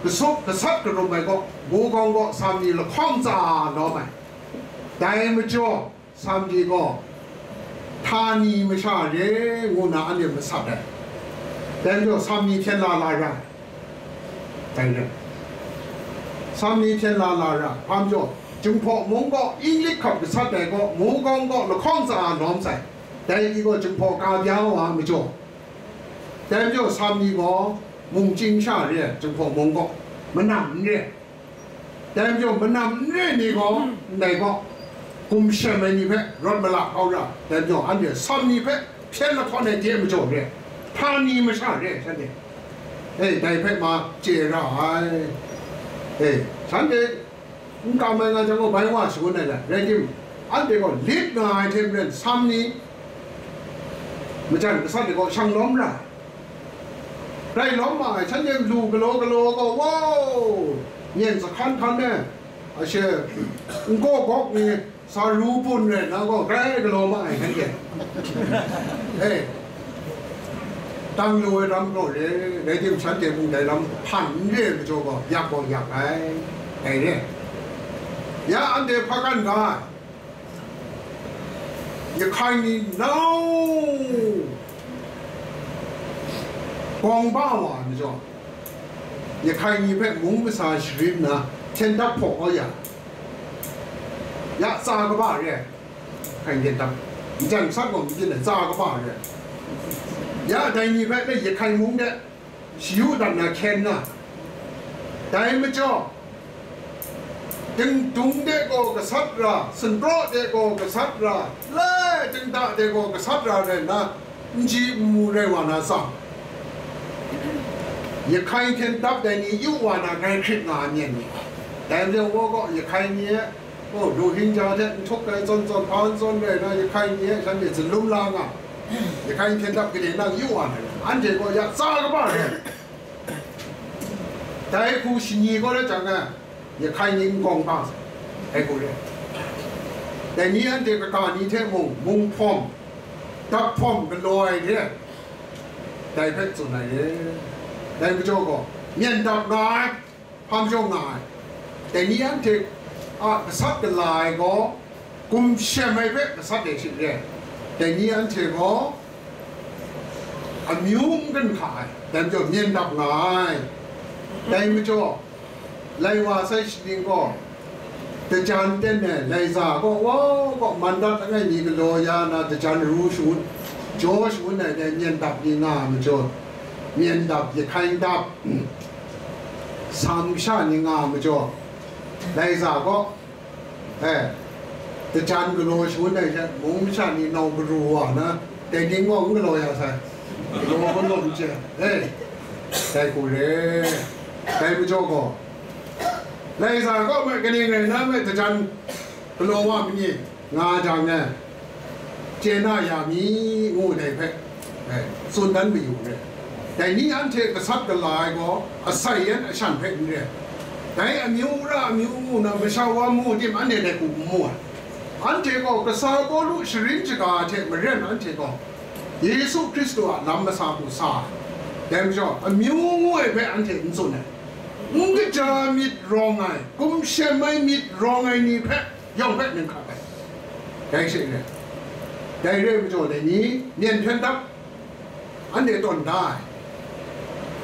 kasup gasat karum ai gaw, Mukau gaw sam ni lahkawng tsa lawm ai. Dai majaw, sam ni gaw, htani masha re ngu na anhte masat ai. Dai majaw, sam ni hpyen la la ra ai. Dai re. Sam ni hpyen la la ra, hpa majaw, Jinghpaw mung gaw Inglik hkap gasat ai gaw, Mukau gaw lahkawng tsa lawm sai. Dai ni gaw Jinghpaw ka bya wa ai majaw, dai majaw, sam ni gaw mung chying sha re ai, Jinghpaw mung gaw manam n re ai. Dai majaw, manam n re ai ni gaw, ndai gaw, gumshem ai ni hpe rawt malak kau ra, dai majaw, anhte sam ni hpe hpyen lahkawn ai de majaw re, htani masha re ai shanhte. E, dai hpe ma chye ra ai. E, shanhte n kam ai nga jang gaw, bai wa shangun ai rai, rai tim, anhte gaw lit nga ai hte maren, sam ni majan gasat de gaw shang lawm ra ai. Rai lawm ma ai, shanhte lu galaw galaw gaw, wow, myen sa hkan hkan ai, ashe, n gaw gawk ni, sa ru pun rai na gaw, grai galaw ma ai, shanhte. Hei, dang lu ai lam gaw re, rai tim, shanhte mung dai lam hpan n re ai majaw gaw, yak gaw yak ai, dai re. Ya anhte hpa kan ga ai, Jahkai ni nau gawng ba wa ai majaw, Jahkai ni hpe mung masa sharin nna hten dap hpaw kau ya, ya tsa kaba re ai. Jahkai hten dap, njan sat gaw mabyin ai, tsa kaba re ai. Ya dai ni hpe Jahkai mung de shayu dat na hkyen nga. Dai majaw, dingdung de gaw gasat ra, sinpraw de gaw gasat ra, le, dingda de gaw gasat ra rai nna, n ji n mu rai wa na tsang, Jahkai hten dap dai ni yu wa na grai hkrit nga ai myen ni, dai majaw, wa gaw Jahkai ni e, oh, Rohingya hte n htup ai zawn zawn, hpa n zawn rai na, Jahkai ni e shanhte zalum la nga, Jahkai hten dap gade nang yu wa na, anhte gaw ya tsa kaba rai. Dai hku shani gaw rai jang e, Jahkai ni n gawng ba sai, dai hku re. Dai ni anhte kaga ni hte mung, mung hpawm, dap hpawm galaw ai re, dai hpe tsun ai re. Dai majaw gaw, myen dap nga ai, hpa majaw nga ai. Dai ni anhte a gasat gala ai gaw, gumshem ai hpe gasat ai hte re. Dai ni anhte gaw, amyu n gun hka ai, dai majaw myen dap nga ai. Dai majaw, lai wa sai shaning gaw, dajan ten ai laiza gaw, wa gaw, mandat langai mi galaw ya na, dajan ru shangun, jaw shangun ai dai myen dap ni nga ai majaw, myen dap, jahkai dap, sam kasha ni nga ai majaw, laiza gaw, eh, dajan galaw shangun ai hte, mung masha ni nau garu wa na, dai ning gaw n galaw ya sai, galaw kau law n chye, eh, dai hku re, dai majaw gaw, laiza kaw me kaning rai nna me dajan galaw wa ma ni nga jang e, chye na ya mi, ngu dai hpe, eh, tsun dan mayu re. Dai ni anhte gasat gala ai gaw, asai yan ashan hpe n re. Dai amyu ra amyu ngu na masha wa mu tim anhte dai hku n mu ai. Anhte gaw kasa Pawlu sharin shaga hte maren anhte gaw Yesu Hkristu a lam masa hku sa ai. Dai majaw, amyu ngu ai hpe anhte n tsun ai. N kaja myit rawng ai, kumshem ai myit rawng ai ni hpe yawng hpe ning hkap ai. Dai she re. Dai re majaw, dai ni myen hpyen dap, anhte tawn da ai.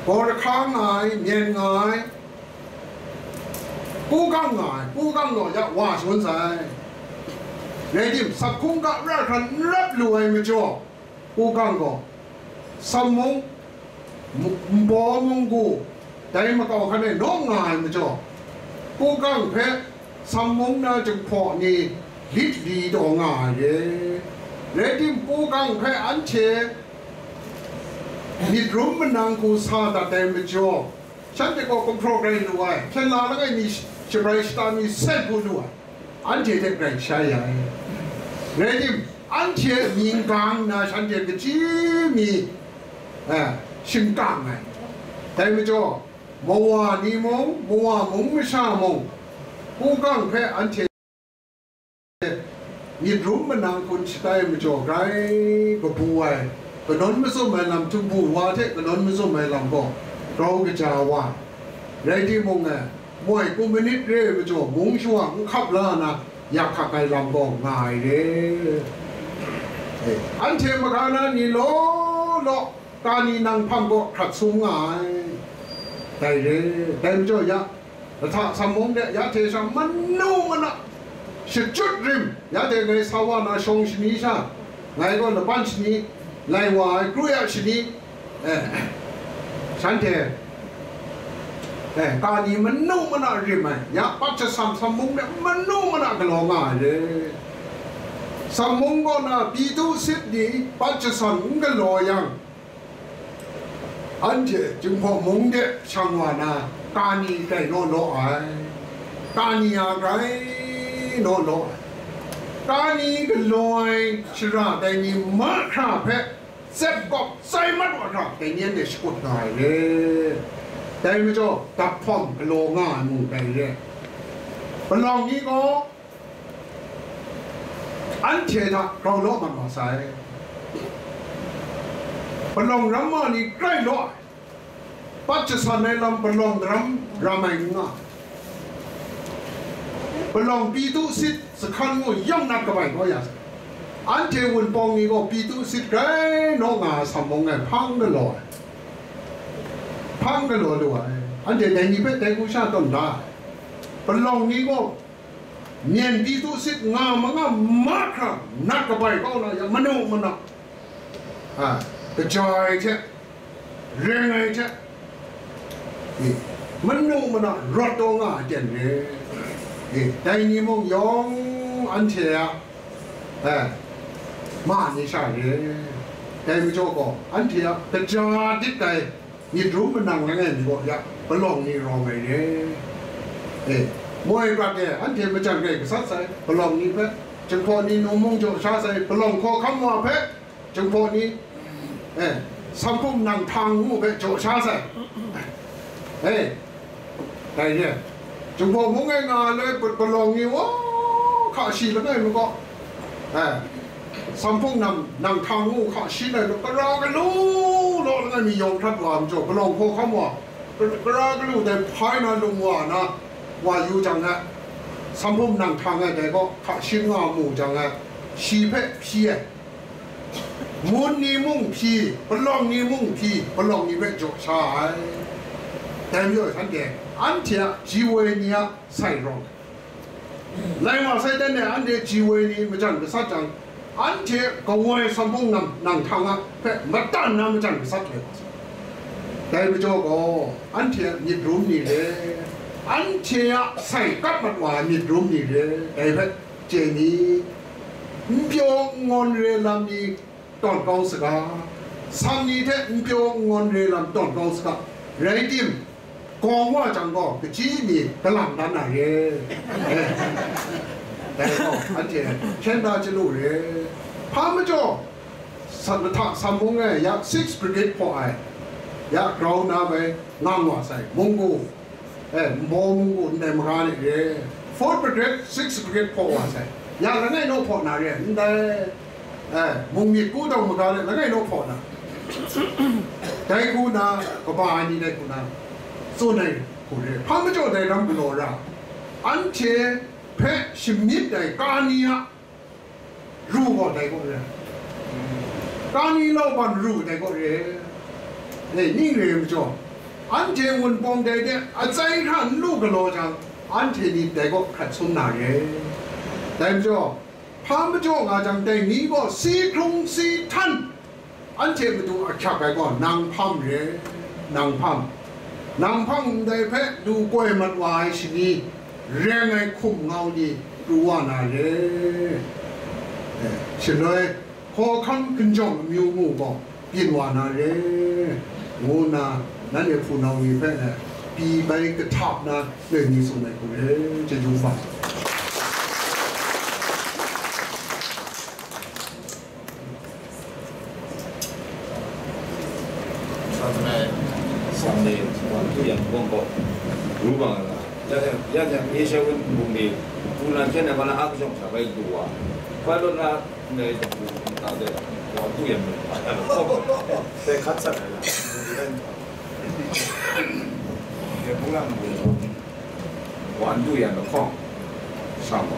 Gaw lahka nga ai, myen nga ai, pu gang nga ai, pu gang gaw ya wa shangun sai. Rai tim, sap hkungga ra hkran n rap lu ai majaw, pu gang gaw, sam mung, mu-, nbaw munggu, dai makau hkan e naw nga ai majaw, pu gang hpe sam mung na jinghpaw ni lit li taw nga ai re. Rai tim, pu gang hpe anhte myit rum manang hku sa dat ai majaw, shanhte gaw gumhpraw rai lu ai, hpyen la langai mi, shabrai shata mi seng hku lu ai, anhte hte grai shai ya ai. Rai tim, anhte mying gang nna shanhte kachyi mi, eh, shingkang ai. Dai majaw, mawa ni mung, mawa mung masha mung, pu gang hpe anhte myit rum manang hkun shatai majaw grai kabu ai, kanawn mazum ai lam, htingbu wa hte kanawn mazum ai lam gaw grau kaja wa ai. Rai timung, eh, moi kumanit re ai majaw mung shawa n hkap la na yak hkak ai lam gaw nga ai re. Eh, anhte maga na ni law law, kani nang hpang gaw hkrat sum nga ai. Dai re, dai majaw ya, lahta sam mung de ya hte sha manu mana shachyut rim, ya de ngai sa wa na shawng shani sha, ngai gaw laban shani, lai wa ai kru ya shani, eh, shanhte, eh, kani manu mana rim ai, ya pat jasam sam mung de manu mana galaw nga ai re. Sam mung kaw na Pitu sit ni pat jasam n galaw yang, anhte Jinghpaw mung de shang wa na, kani grai naw law ai, kani a grai naw law ai, kani galaw ai shara dai ni mahkra hpe tsep kawp tsai mat wa hkra, dai ni anhte shakut nga ai re. Dai majaw, daphpawm galaw nga ai mung dai re. Palawng ni gaw, anhte hta grau law mat wa sai. Palawng ram wa ni grai law ai, pat jasan ai lam palawng daram ram ai n nga ai. Palawng Pitu sit, sahkan ngu yawng nat kabai kau ya sai. Anhte Wunpawng ni gaw Pitu sit grai naw nga ai sam mung e hpang galaw ai, hpang galaw lu ai. Anhte dai ni hpe dai hku sha tawn da ai. Palawng ni gaw myen Pitu sit nga manga mahkra nat kabai kau na yang, manu mana, a, kaja ai hte, reng ai hte, e, manu mana rawt taw nga ai ten re. E, dai ni mung yawng anhte a, e, ma ni sha re. Dai majaw gaw, anhte a kaja dit ai myit rum manang langai mi gaw ya palawng ni rawng ai re. E, moi prat e, anhte majan rai gasat sai, palawng ni hpe, Jinghpaw ni num mung jaw sha sai, palawng hkawhkam wa hpe, Jinghpaw ni, e, sanghpum nang htang ngu hpe jaw sha sai. E, dai re, Jinghpaw mung e nga ai pa-, palawng ni, wa, hka shi langai mi gaw, e, sanghpum nang, nang htang ngu hka shi ai, gara galu law langai mi yawng hkrat wa ai majaw, palawng hkawhkam wa, gara galu dai hpai na lung wa na, wa yu jang e, sanghpum nang htang e dai gaw hka shi nga mu jang e, shi hpe hpyi ai. Mun ni mung hpyi, palawng ni mung hpyi, palawng ni hpe jaw sha ai. Dai majaw shanhte, anhte a ji woi ni a sai rawng, lai wa sai dan e, anhte ji woi ni majan gasat jang, anhte kawoi sanhpung nang, nang htang a hpe matan na majan gasat ai wa sai. Dai majaw gaw, anhte a myit rum ni re, anhte a sai kap mat wa ai myit rum ni re, dai hpe chye ni, n pyaw n ngawn re lam ni tawn kau saga, sang ni hte n pyaw n ngawn re lam tawn kau saga, rai tim, gawng wa jang gaw, kachyi mi galang dan na re. Eh. Dai gaw, anhte hkyen da chyalu re. Hpa majaw, sa-, mahta sam mung e, ya six brigade hpaw ai, ya grau na bai ngang wa sai, munggu, eh, nbaw munggu ndai maga ni re. Fourth brigade, sixth brigade hpaw wa sai, ya langai naw hpaw na re, ndai, eh, mung myit ku dau maga ni langai naw hpaw na. Dai hku na, kaba ai ni dai hku na, tsun ai hku re. Hpa majaw dai ram galaw ra, anhte hpe shamyit ai ka ni a ru gaw dai kaw re. Ka ni lauban ru dai kaw re. E, ning re ai majaw, anhte wunpawng dai de atsai hkra n lu galaw jang, anhte ni dai kaw hkrat sum na re. Dai majaw, hpa majaw nga jang, dai ni gaw si hkrung si htan, anhte matu ahkyak ai gaw nang hpang re, nang hpang. Nang hpang ndai hpe lu koi mat wa ai shani, reng ai hkum ngau ni pru wa na re. Eh, shaloi, hkawhkam hkinjawng amyu mu gaw byin wa na re, ngu nna, nanhte hpunau ni hpe, eh, pyi bai kahtap na loi mi tsun ai hku re, chyeju bang. Sa hkrai, Sunday, wan tu yang bawng gaw, ru bang ai la. Ya yang, ya yang, Asia Win bung ni, tu nan hkyen ai ma na a kajawng sha bai du wa. Bai lawt na, ndai dapu nta de, wan tu yang, bai hkat sat ai la. Ya bung lang bung. Wan du yang lahkawng, shang wa.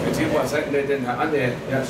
Kaji wa sai ndai den hta anhte ya shang.